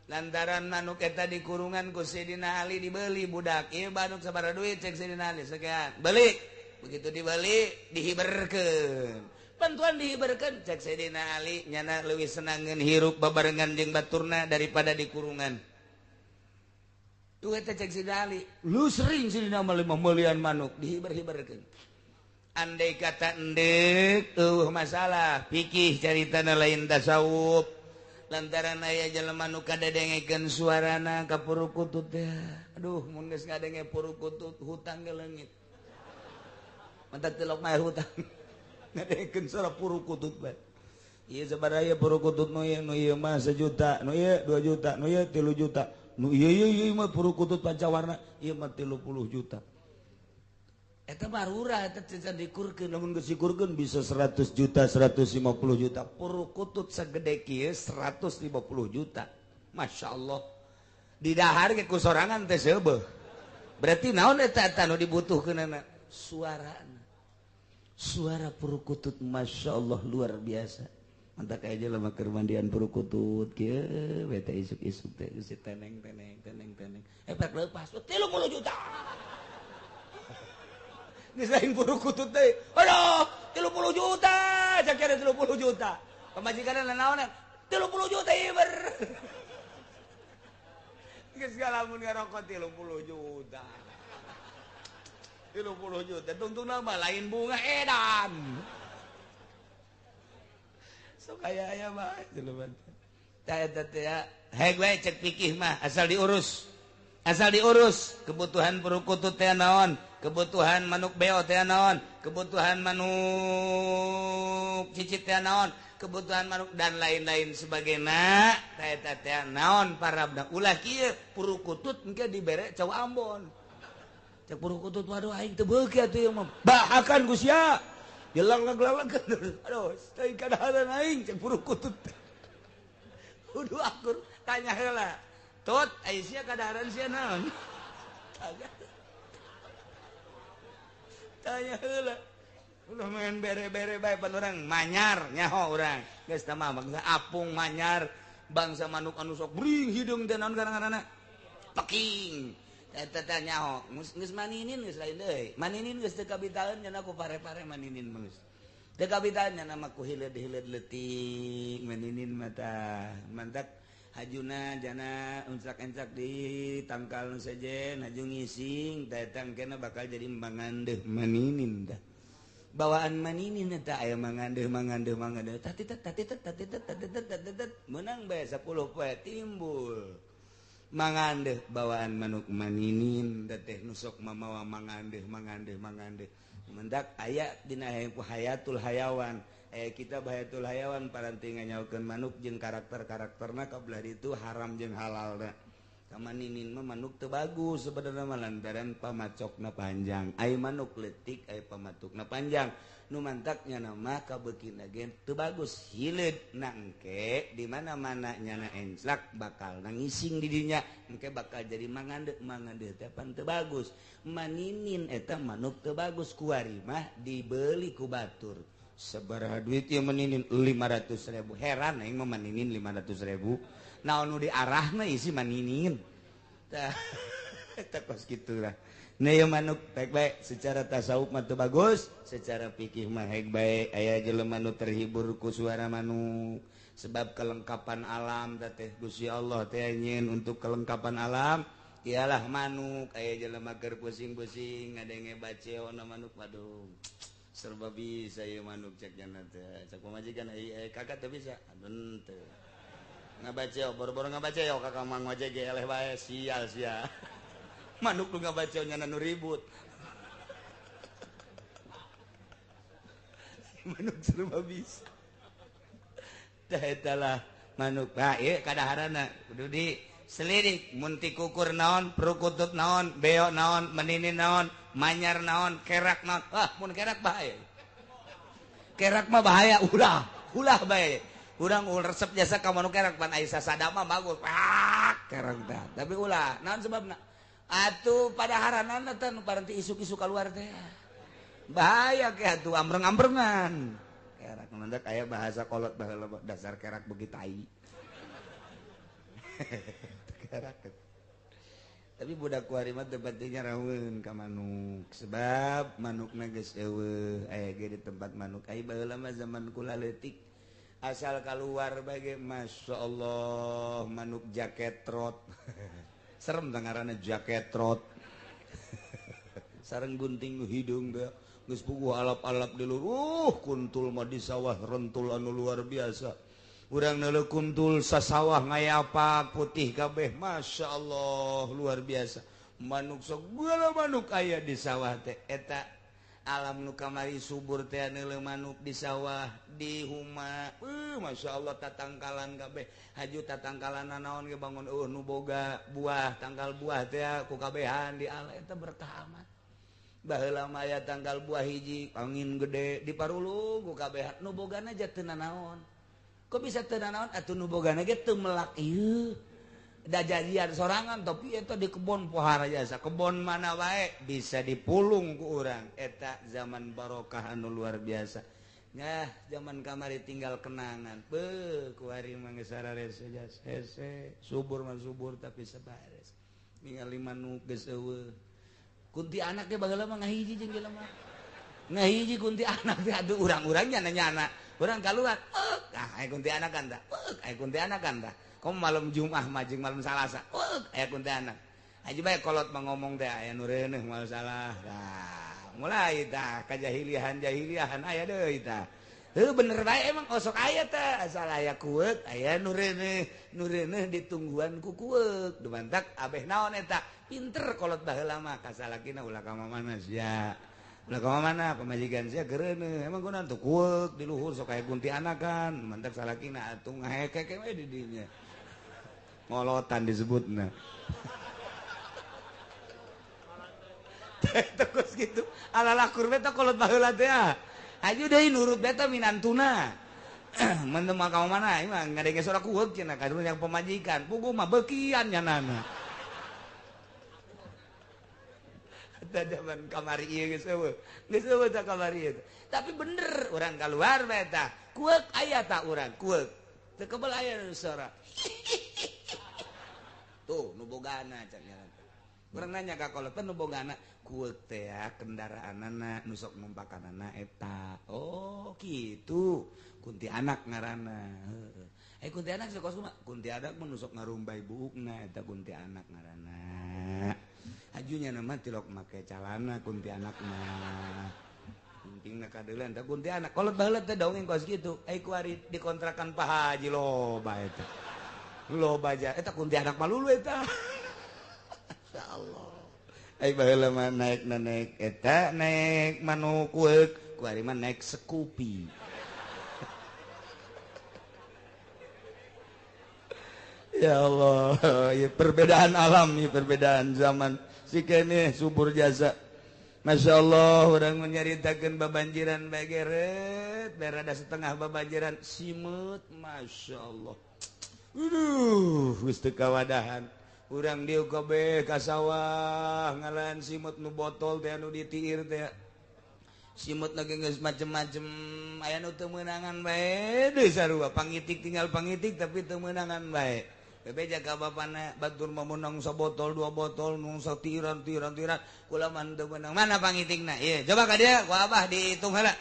Lantaran manuk eta dikurungan ku Sidina Ali dibeli budak. Ieu manuk sabaraha duit cek Sidina Ali sekian. Beli. Begitu dibeli dihiberkeun. Bantuan dihiberkeun cek Sidina Ali nyana leuwih senangeun hirup babarengan jeung baturna daripada dikurungan. Tuh eta cek Sidina Ali, lu sering Sidina melian manuk dihiber-hiberkeun. Andai kata endek eueuh masalah fikih caritana lain tasawuf. Lantaran aya jelema nu kadedengekeun suarana ka purukutut teh. Aduh mun geus ngadenge purukutut hutang ge leungit. Mantak tilok mah hutang. Ngadengekeun suara purukutut bae. Ieu sabaraha ieu purukutut nu ieu mah 1 juta, nu ieu 2 juta, nu ieu 3 juta. Nu ieu ieu mah purukutut pancawarna ieu mah 30 juta. Eta barura eta can dikurkeun, lamun geus dikurkeun bisa 100 juta, 150 juta. Purukutut sagede kieu 150 juta. Masya Allah. Didahar ge ku sorangan teh seubeuh. Berarti naon eta eta nu dibutuhkeunana? Suarana. Suara purukutut Masya Allah luar biasa. Mantak aja lama keur mandian purukutut kieu we teh isuk-isuk teh geus teneng teneng teneng teneng. Efek leupas 30 juta. Geus lain purukutut teh. Aduh, 30 juta, cakera 30 juta. Pamajikanna naon? 30 juta ieu ber. Geus galamun ngarokok 30 juta. 30 juta tungtungna mah lain bunga edan. Sok aya aya mah jelema teh. Tah eta teh heg we cek fikih mah asal diurus. Asal diurus kebutuhan purukutut teh naon? Kebutuhan manuk beo teh naon, kebutuhan manuk cicit teh naon, kebutuhan manuk dan lain-lain sebagainya. Teh teh naon parabna ulah kieu purukutut engke dibere cau Ambon. Cek purukutut waduh aing teu beuki atuh ieu mah. Bahakan ku sia. Jelang-jelang aduh, teuing kadaharan aing cek purukutut. Kudu akur tanya heula. Tut, ai sia kadaharan sia naon? Tanya heula. Ulah main bere-bere bae pan urang manyar nyaho urang. Geus tah mah bangsa apung manyar, bangsa manuk anu sok bring hideung teh naon ngaranna? Peking. Eta teh nyaho, geus maninin geus lain deui. Maninin geus teu kabitaeun nya ku pare-pare maninin mah geus. Teu kabitaeun nya mah ku hileud-hileud leutik maninin mah tah. Mantak hajuna jana encak-encak di tangkal nu sejen haju ngising teh tangkena bakal jadi mangandeuh maninin tah. Bawaan maninin eta aya mangandeuh mangandeuh mangandeuh tatitet tatitet tatitet tatitet tatitet meunang bae 10 poe timbul. Mangandeuh bawaan manuk maninin teh nu sok mamawa mangandeuh mangandeuh mangandeuh. Mendak aya dina hayatul hayawan Kita Bahayatul Hayawan paranti nganyaokeun manuk jeung karakter-karakterna kabelah itu haram jeung halalna. Kamaninin mah manuk teu bagus sebenarnya mah lantaran pamacokna panjang. Ai manuk leutik ai pamatukna panjang. Nu mantaknya nama kabeukina ge teu bagus hileud nangke di mana-mana nyana enclak bakal nangising di dinya engke bakal jadi mangande mangande teh pan teu bagus. Maninin eta manuk teu bagus kuari mah dibeli ku batur. Sabaraha duit ieu maninin 500.000. Heran aing mah maninin 500.000. Naon nu diarahna isi maninin. Tah eta kos kitu lah. Nah ieu manuk baik bae secara tasawuf mah teu bagus, secara fikih mah hek bae aya jelema nu terhibur ku suara manuk. Sebab kelengkapan alam teh Gusti Allah teh nyieun untuk kelengkapan alam ialah manuk. Aya jelema keur pusing-pusing ngadenge baceona manuk waduh. Serba bisa ya manuk cek jana teh. Cek pamajikan kakak teu bisa. Aduh teu. Ngabaca boro-boro ngabaca yo kakak mah ngojek ge eleh bae sial sia. Manuk nu ngabaca nyana nu ribut. Manuk serba bisa. Tah eta lah manuk. Nah ieu kadaharana kudu di selidik mun ti kukur naon, perukutut naon, beo naon, meninin naon, manyar naon, kerak naon. Wah, mun kerak bahaya. Kerak mah bahaya, ulah, ulah bae. Urang resep jasa ka manuk kerak pan aya sasadama bagus. Pak, kerak teh. Tapi ulah, naon sebabna? Atuh padaharanana teh nu paranti isuk-isuk kaluar teh. Bahaya ke atuh ambreng-ambrengan. Kerak mandak aya bahasa kolot baheula dasar kerak beuki tai. Kerak. Tapi budak kuari mah teu pentingnya raweun ka manuk sebab manukna geus eueuh aya ge di tempat manuk ai baheula mah zaman kula leutik asal keluar bae masyaallah manuk jaket trot. Serem teh ngaranna jaket trot. Sareng gunting hidung teh geus puguh alap-alap di luhur kuntul mah di sawah rentul anu luar biasa. Urang neuleuh kuntul sasawah ngayapak putih kabeh Masya Allah luar biasa. Manuk sok segala manuk aya di sawah teh eta alam nu kamari subur teh neuleuh manuk di sawah di huma Masya Allah tatangkalan kabeh haju tatangkalan naon ge bangun eueuh nu boga buah tangkal buah teh ku kabehan di ala eta berkah amat. Baheula mah aya tangkal buah hiji angin gede di parulung ku kabehan nu bogana aja teu nanaon. Kok bisa teu nanaon atuh nu bogana ge teu melak ieu. Da jadian sorangan tapi eta di kebon pohara jasa kebon mana wae bisa dipulung ku urang eta zaman barokah anu luar biasa. Nyah zaman kamari tinggal kenangan. Beuh kuari mah geus sararese jasa hese subur mah subur tapi sabares. Ningali manuk geus eueuh. Kunti anak ge baheula mah ngahiji jeung jelema. Ngahiji kunti anak teh atuh urang-urang nyana-nyana. Urang kaluar, ah aya kunti anak kan tah. Aya kunti anak kan tah. Komo malam Jumat mah jeung malam Salasa. Aya kunti anak. Haji bae kolot mah ngomong teh aya nu reuneuh moal salah. Tah, mulai tah kajahiliahan-jahiliahan aya deui tah. Heuh bener bae emang osok aya teh asal aya kueuk aya nu reuneuh, nu reuneuh ditungguan ku kueuk. Dumantak abeh naon eta? Pinter kolot baheula mah kasalakina ulah ka mamana sia. Ulah ka mana pamajikan sia geureuneuh emang kunaon tuh kueuk di luhur sok aya kunti anakan mantak salakina atuh ngahekek we di dinya ngolotan disebutna. Terus gitu ala lakur beta kolot baheula teh haju deui nurut beta minantuna mun teu ka mana emang ngadenge sora kueuk cenah ka yang pamajikan puguh mah beukian nyanana. Zaman kamari ieu geus eueuh. Geus eueuh tah kamari ieu. Tapi bener urang kaluar bae tah. Kueuk aya tah urang kueuk. Teu kebel aya nu sora. Tuh nu bogana cak nya. Urang nanya ka kolot nu bogana kueuk teh ya kendaraanana nu sok numpakanana eta. Oh kitu. Kunti anak ngaranna. Heeh. Eh kunti anak sok kumaha? Kunti anak mah nu sok ngarumbay buukna eta kunti anak ngaranna. Ajunya nama tilok make calana kunti anak mah pentingna kadeuleun teh kunti anak kolot baheula teh dongeng kos kitu ai kuari dikontrakan Pak Haji loba eta loba ja eta kunti anak mah lulu eta. Insyaallah ai baheula mah naekna naek eta naek manuk kueuk kuari mah naek Scoopy. Ya Allah, ya perbedaan alam, ya perbedaan zaman. Si kene subur jasa. Masya Allah, orang menyeritakan babanjiran bageret, berada setengah babanjiran simut, Masya Allah. Aduh, geus teu kawadahan. Urang dieu kabeh ka sawah ngalan simut nu botol teh anu ditiir teh. Simut lagi geus macem-macem, aya nu teu meunangan bae deui sarua pangitik tinggal pangitik tapi teu meunangan bae. Bebe jaga bapana batur mah meunang sabotol dua botol nung satiran tiran tiran kula mah teu meunang. Mana pangitikna? Ieu coba ka dieu ku abah dihitung heula.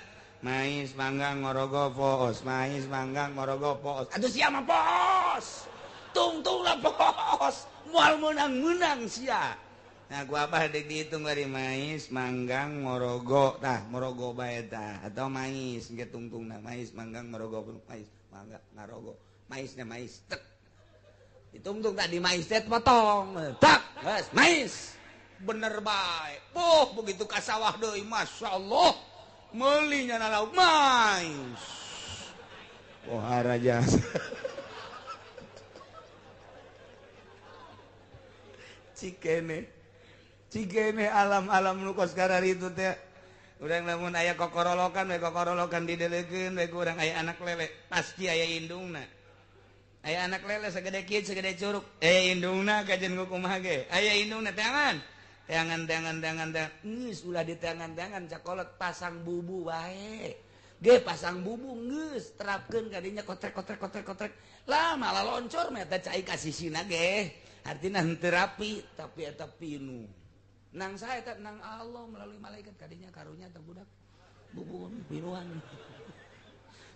Mais manggang ngorogo poos, mais manggang ngorogo poos. Atuh sia mah poos. Tungtung lah poos. Moal meunang-meunang sia. Nah, gua apa dihitung dari mais, manggang, morogo, tah, morogo bae tah, atau mais, engke tungtungna mais, manggang, morogo, mais, mangga, ngarogo, maisnya mais, tek. Ditungtung tadi mais teh potong, tak, geus, mais. Bener bae. Puh, begitu ka sawah deui, masyaallah. Meuli nya lauk mais. Pohara jasa. Cikene. Cikene alam-alam nu kos kararitu teh. Urang lamun aya kokorolokan we kokorolokan didelekeun we ku urang aya anak lele, pasti aya indungna. Aya anak lele sagede kieu sagede curug, indungna kajen ku kumaha ge. Aya indungna teangan. Teangan teangan teangan teangan. Geus ulah diteangan-teangan cakolot pasang bubu wae. Ge pasang bubu geus terapkeun kadinya kotrek kotrek kotrek kotrek. Lah malah loncor mah eta cai ka sisina ge. Artina henteu rapi tapi eta pinu. Nang saya tak nang Allah melalui malaikat kadinya karunya atau budak bubu pinuhan.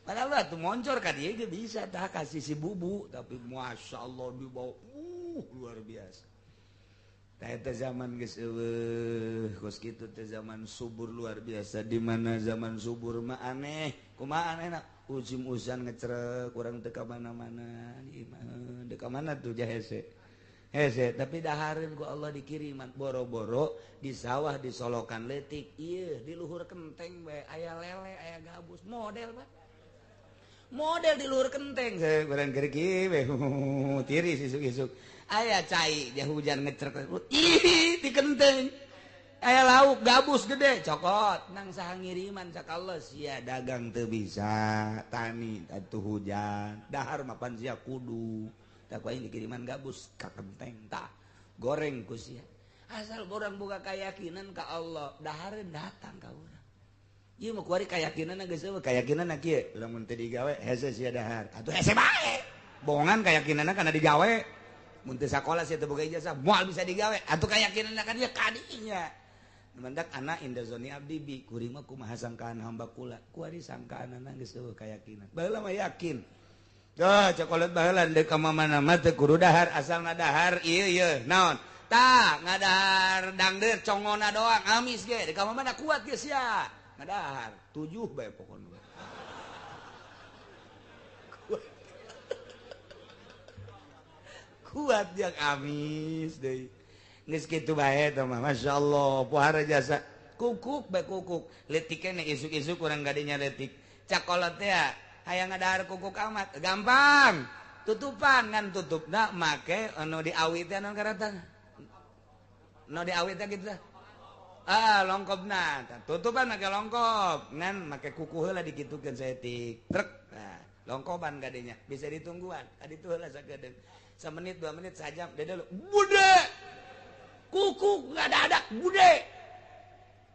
Padahal lah tuh moncor kadinya ge bisa tah kasih si bubu tapi masya Allah dibawa luar biasa. Tah eta zaman geus eueuh kos kitu teh zaman subur luar biasa di mana zaman subur mah aneh kumaha anehna ujim usan ngecerek urang teu ka mana-mana di imah teu ka mana tuh jahese. Hese, tapi dahareun ku Allah dikiriman boro-boro di sawah di solokan leutik ieu di luhur kenteng bae aya lele aya gabus model Pak model di luhur kenteng barang keur kieu we tiris isuk-isuk aya cai dia hujan ngecerek ih di kenteng aya lauk gabus gede cokot nang saha ngiriman cak Allah sia dagang teu bisa tani atuh hujan dahar mapan sia kudu tak kuaing dikiriman gabus ka kenteng tah goreng ku sia asal urang boga keyakinan ka Allah dahareun datang ka urang ieu mah kuari kayakinanna geus eueuh kayakinanna kieu lamun teu digawe hese sia dahar atuh hese bae bohongan kayakinanna kana digawe mun teu sakola sia teu boga ijazah moal bisa digawe atuh kayakinanna ka dia kadinya mendak anak inda zoni abdi bi kuring mah kumaha sangkaan hamba kula kuari sangkaanana geus eueuh kayakinan baheula mah yakin. Duh, cokolat baheula deuk ka mana mah teu kudu dahar asal ngadahar ieu ieu naon tah ngadahar dangdeur congona doang amis ge deuk ka mana kuat ge sia ngadahar 7 bae pokona kuat yang amis deui geus kitu bae teh mah masyaallah pohara jasa kukuk bae kukuk leutik keneh isuk-isuk urang gadinya leutik cakolot teh hayang ngadahar kukuk amat gampang tutupan ngan tutupna make anu diawi teh anu karatan nu diawi teh kitu tah ah longkopna tutupan make longkop ngan make kuku heula dikitukeun saeutik trek nah longkoban kadinya bisa ditungguan kaditu heula sakedeung semenit 2 menit sajam dede bude kuku ngadadak bude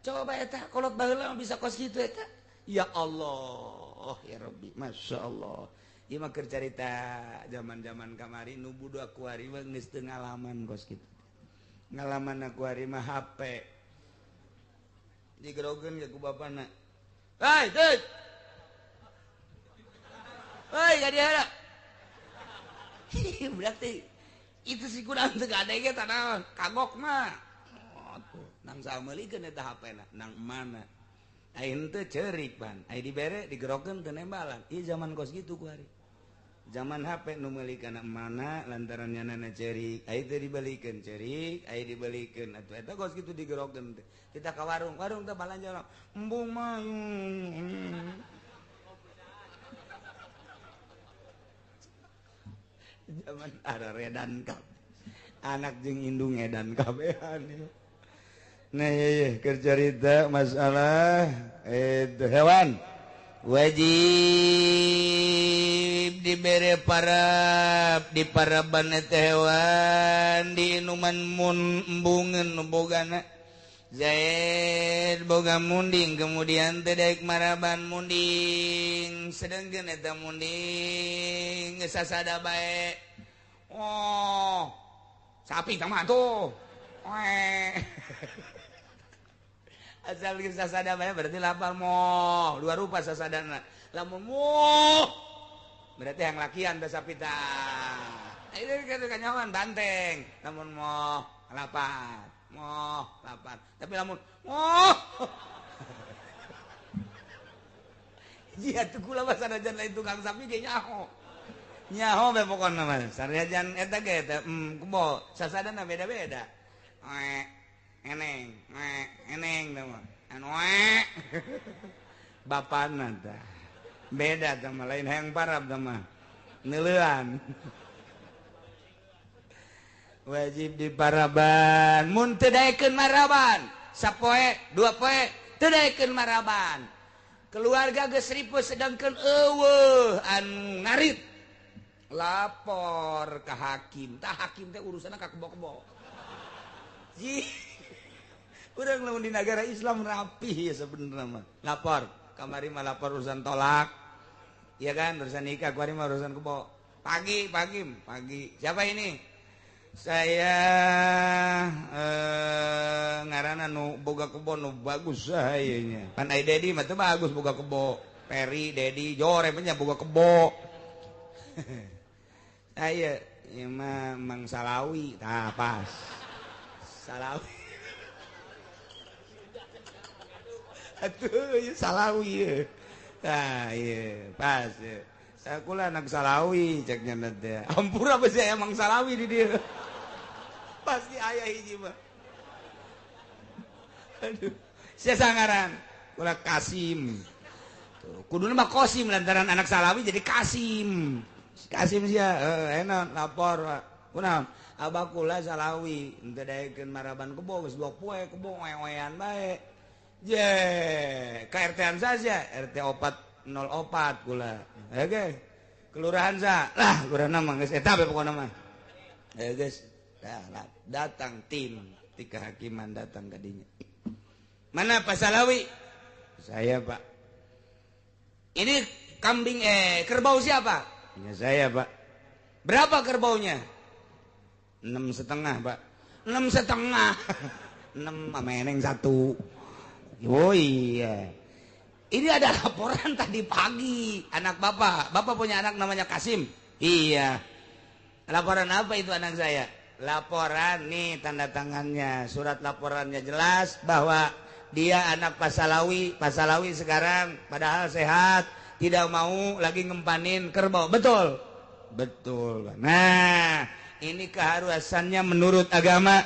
coba eta kolot baheula bisa kos kitu eta ya Allah. Oh ya Rabbi, Masya Allah. Ieu mah keur carita zaman-zaman kamari nu budak kuari mah geus teu ngalaman kos kitu. Ngalaman kuari mah HP. Digerogeun ge ku bapana. Hei, deut. Hei, ka dieu heula. Berarti itu si kurang teu gade ge tah kagok mah. Oh, tuh nang sameulikeun eta HP-na, nang mana? Aing teu ceurik pan, ai dibere digerokeun teu nembalan. Ieu zaman kos kitu ku hari. Zaman HP nu meuli kana mana lantaran nyanana ceurik, ai teu dibalikeun ceurik, ai dibalikeun atuh eta kos kitu digerokeun teh. Kita ka warung, warung teh balanja embung mah. Zaman aredan kabeh. Anak jeung indung edan kabehan. Nah iya keur carita masalah itu hewan wajib dibere para di paraban eta hewan diinuman mun embungeun nu bogana Zaid boga munding kemudian teh daek maraban munding sedengkeun eta munding geus sasada bae. Oh sapi tah mah tuh. Asal geus sasada bae berarti lapar moh dua rupa sasadana. Lamun moh berarti yang lakian teh sapi tah. Itu kanyawan banteng. Lamun moh lapar. Moh lapar tapi lamun moh jia tuh kula mah sanajan lain tukang sapi ge nyaho nyaho be pokona mah sanajan eta ge teh kebo sasadana beda-beda eneng eneng teh mah anu bapana tah beda teh mah lain hayang parab teh mah neuleuan. Wajib di paraban mun teu daekeun maraban sapoe dua poe teu daekeun maraban keluarga geus ripuh sedangkeun eueuh anu ngarit lapor ka hakim tah hakim teh urusanna ka kebo-kebo. Ji urang lamun di nagara Islam rapih ya sebenarnya mah lapor kamari mah lapor urusan tolak ya kan urusan nikah kuari mah urusan kebo pagi pagi pagi siapa ini saya ngaranna nu boga kebo nu bagus saha nya pan ai Dedi mah teu bagus boga kebo Peri Dedi jore nya boga kebo saya ieu mah Mang Salawi tah pas Salawi atuh ieu Salawi ye tah ieu pas ye saya kula anak Salawi cek nya teh ampura beusi aya Mang Salawi di dieu pasti ayah hiji mah. Aduh, sia sangaran kula Kasim. Tuh, kuduna mah Kosim lantaran anak Salawi jadi Kasim. Kasim sia enak lapor kunaon? Abah kula Salawi henteu daekeun maraban kebo geus dua poe kebo wewean bae. Je, ka RT-an saja RT 404 kula. Oke. Kelurahan sa. Lah, kelurahan mah geus eta bae pokona mah. Geus. Nah, datang tim ti kehakiman datang ke dinya. Mana Pak Salawi? Saya Pak. Ini kambing kerbau siapa? Ya saya Pak. Berapa kerbaunya? 6,5 Pak. 6,5. 6 meneng 1. Oh iya. Ini ada laporan tadi pagi anak bapak. Bapak punya anak namanya Kasim. Iya. Laporan apa itu anak saya? Laporan nih tanda tangannya, surat laporannya jelas bahwa dia anak Pak Salawi. Pak Salawi sekarang padahal sehat, tidak mau lagi ngempanin kerbau. Betul? Betul. Nah, ini keharusannya menurut agama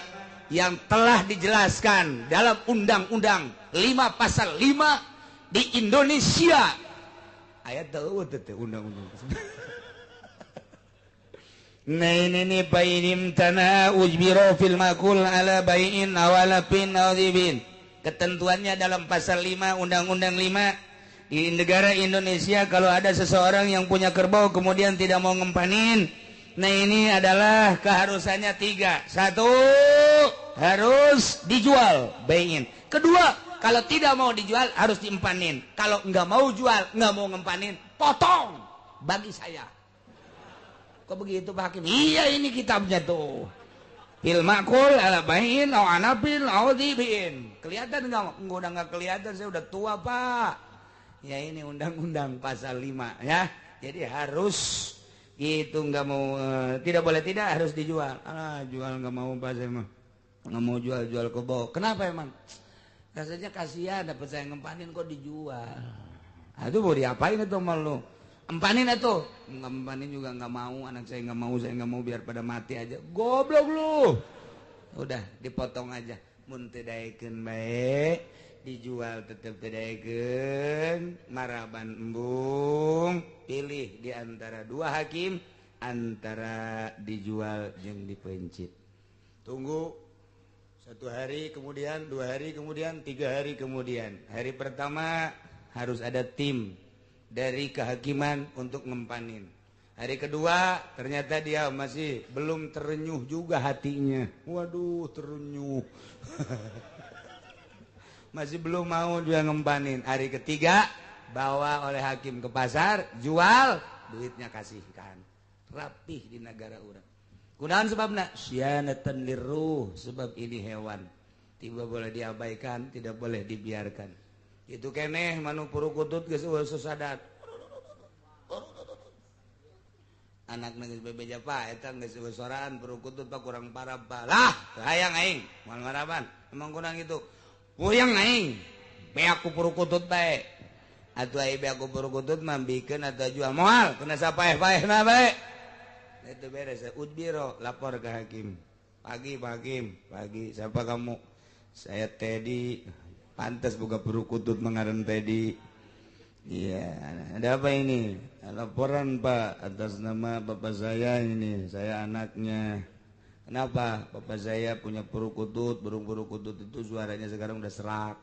yang telah dijelaskan dalam Undang-Undang 5 Pasal 5 di Indonesia. Ayat tahu teh undang-undang. Nah ini nih bainim tanah ujbiro fil makul ala baiin awalapin awdibin. Ketentuannya dalam pasal 5 Undang-Undang 5 di negara Indonesia kalau ada seseorang yang punya kerbau kemudian tidak mau ngempanin, nah ini adalah keharusannya 3. 1, harus dijual baiin. Kedua, kalau tidak mau dijual harus diempanin. Kalau nggak mau jual, nggak mau ngempanin, potong bagi saya. Kok begitu Pak Hakim? Iya ini kitabnya tuh. Fil makul ala bain au anapin au dibin. Kelihatan enggak? Udah enggak kelihatan, saya udah tua, Pak. Ya ini undang-undang pasal 5 ya. Jadi harus gitu, enggak mau tidak boleh tidak harus dijual. Ah, jual enggak mau Pak saya mah. Enggak mau jual-jual kebo. Kenapa emang? Rasanya kasihan dapat saya ngempanin kok dijual. Aduh mau diapain itu sama lu? Empanin atuh. Ngempanin juga nggak mau, anak saya nggak mau, saya nggak mau, biar pada mati aja. Goblok lu. Udah dipotong aja. Mun teu daekeun bae, dijual tetep teu daekeun, maraban embung, pilih di antara 2 hakim, antara dijual jeung dipencit. Tunggu 1 hari kemudian, 2 hari kemudian, 3 hari kemudian. Hari pertama harus ada tim dari kehakiman untuk ngempanin. Hari kedua ternyata dia masih belum terenyuh juga hatinya. Waduh, terenyuh. Masih belum mau dia ngempanin. Hari ketiga bawa oleh hakim ke pasar, jual, duitnya kasihkan. Rapih di negara urang. Kunaon sebabna? Syianatan lirruh, sebab ini hewan. Tidak boleh diabaikan, tidak boleh dibiarkan. Itu keneh manu purukutut geus eueuh sadat. Anak geus bebeja pa eta geus eueuh soraan purukutut pa kurang parah pa. Lah, hayang aing, moal maraban. Emang kurang itu. Puyeng aing, beak ku purukutut bae. Atuh ai beak ku purukutut mah bikeun atau jual moal, kena sapaeh-paehna bae. Itu beres, udbiro lapor ke hakim. Pagi Pak Hakim, pagi siapa kamu? Saya Teddy. Pantas buka perukutut mengaran Teddy. Iya, ada apa ini? Laporan Pak atas nama bapak saya ini, saya anaknya. Kenapa? Bapak saya punya perukutut, burung perukutut itu suaranya sekarang udah serak.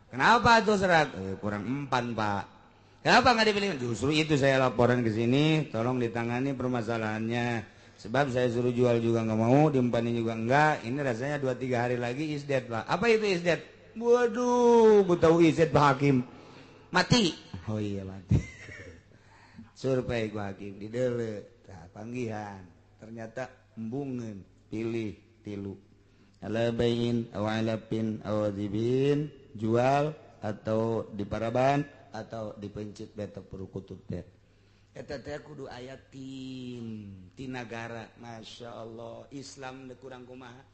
Kenapa tuh serak? Kurang empan Pak. Kenapa nggak dibeli? Justru itu saya laporan ke sini, tolong ditangani permasalahannya. Sebab saya suruh jual juga nggak mau, diempanin juga enggak. Ini rasanya 2-3 hari lagi is dead Pak. Apa itu is dead? Waduh, gue tahu is dead Pak Hakim. Mati. Oh iya mati. Survei gua hakim di dele, tah panggihan. Ternyata embungeun, pilih tilu. Ala bayin aw alapin aw dzibin, jual atau diparaban atau dipencit beta perukutut teh. Eta teh kudu aya tim ti nagara. Masya Allah, Islam teu kurang kumaha.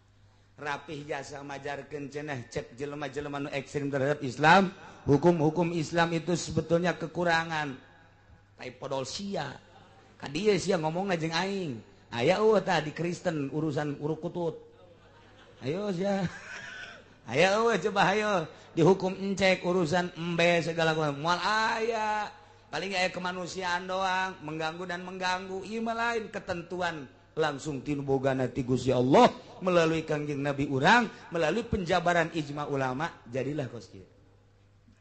Rapih jasa majarkeun cenah cek jelema-jelema nu ekstrim terhadap Islam, hukum-hukum Islam itu sebetulnya kekurangan. Tai podol sia. Ka dieu sia ngomongna jeung aing. Aya eueuh tah di Kristen urusan urukutut. Ayo sia. Ayo eueuh coba ayo dihukum encek urusan embe segala moal aya. Paling aya kemanusiaan doang, mengganggu dan mengganggu. Ieu mah lain ketentuan langsung tinu bogana ti Gusti Allah melalui Kangjeng Nabi urang, melalui penjabaran ijma ulama, jadilah kos kieu.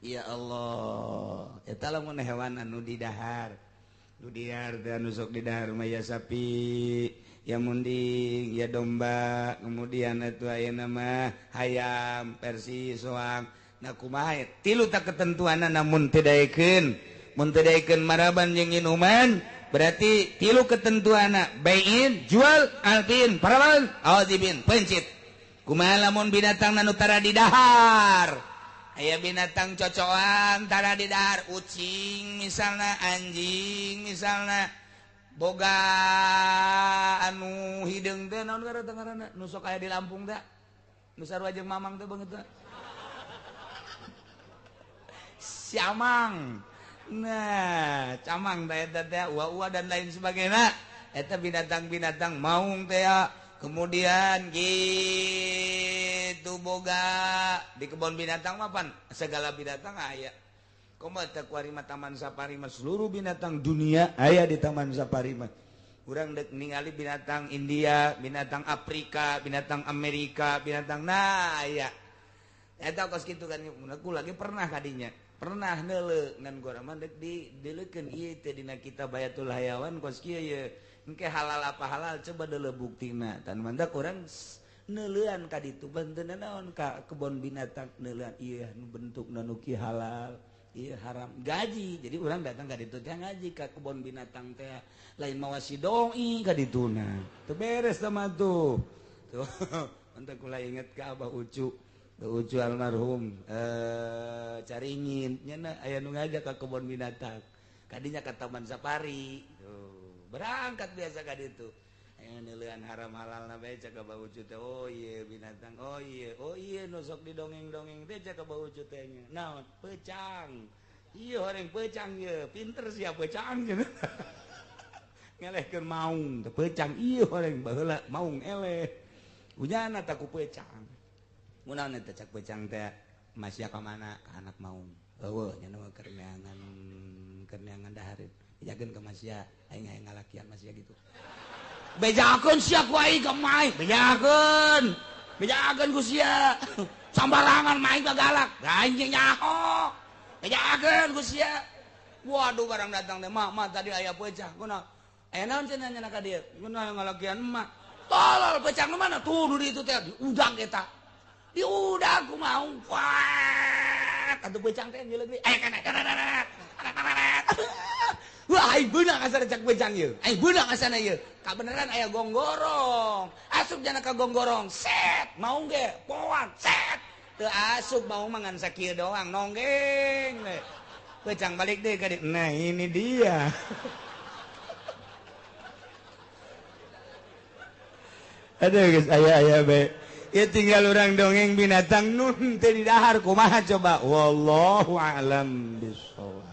Ya Allah, eta lamun hewan anu didahar. Nu didahar teh anu sok didahar mah ya sapi, ya munding, ya domba, kemudian atuh ayeuna mah hayam, persi, soang. Nah kumaha tilu tak ketentuanna namun teu daekeun. Mun teu daekeun maraban jeung inuman, berarti tilu ketentuanna bayin, jual, alpin, paraban, awzibin, pencit. Kumaha lamun binatang anu tara didahar? Aya binatang cocoan tara didahar, ucing misalna, anjing misalna, boga anu hideung teh naon ngaranna nu sok aya di Lampung teh? Nu sarua jeung mamang teh beungeut teh. Si Amang. Nah, camang teh eta teh ua-ua dan lain sebagainya. Eta binatang-binatang maung teh ya. Kemudian gitu boga di kebun binatang mah pan segala binatang aya. Komo teh kuari mah taman safari mah seluruh binatang dunia aya di taman safari mah. Urang dek ningali binatang India, binatang Afrika, binatang Amerika, binatang nah aya. Eta kos kitu kan aku lagi pernah kadinya. Pernah neuleuh ngan gua mah dek di dileukeun ieu teh dina kitab Bayatul Hayawan kos kieu ye. Engke halal apa halal coba deuleu buktina. Tan mantak urang neuleuan ka ditu banteuna naon ka kebon binatang neuleuan ieu nu bentukna nu kieu halal, ieu haram. Gaji. Jadi urang datang ka ditu teh ngaji ka kebon binatang teh lain mawa si doi ka dituna. Teu beres sama tuh. Tuh mantak kula inget ka Abah Ucu. Ucu almarhum caringin nyana aya nu ngajak ka kebon binatang kadinya ka taman safari. Tuh, berangkat biasa ka ditu aya neuleuan haram halalna bae cak ka Abah Ucu teh. Oh ieu binatang, oh ieu, oh ieu nu sok didongeng-dongeng teh cak ka Abah Ucu teh nya naon pecang ieu horeng pecang ieu pinter sia pecang cenah ngelehkeun maung teh pecang ieu horeng baheula maung eleh unyana ta ku pecang. Munaon eta cak pecang teh masih ka mana ka anak maung. Eueuh nya nu keur neangan dahareun. Bejakeun ka Masya, aing hayang ngalakian Masya gitu. Bejakeun sia ku aing ka maing, bejakeun. Bejakeun ku sia. Sambarangan maing galak. Aing nyaho. Bejakeun ku sia. Waduh barang datang teh, "Mak, mak tadi aya pecah." Kunaon? Aya naon cenah nya ka dieu? Kunaon ngalakian emak. Tolol pecah nu mana? Tuh nu di itu teh diudang eta. Diudang ku maung. Wah, atuh pecang teh nyeuleuk deui. Aya kana kana. Wah, aing beunang asana cak pecang ieu. Aing beunang asana ieu. Kabeneran aya gonggorong. Asup jana ka gonggorong. Set, maung ge poan, set. Teu asup maung mah ngan sakieu doang nonggeng we. Pecang balik deui ka dieu. Nah, ini dia. Aduh geus aya-aya bae. Ya tinggal orang dongeng binatang nun teu didahar kumaha coba. Wallahu a'lam bissawab.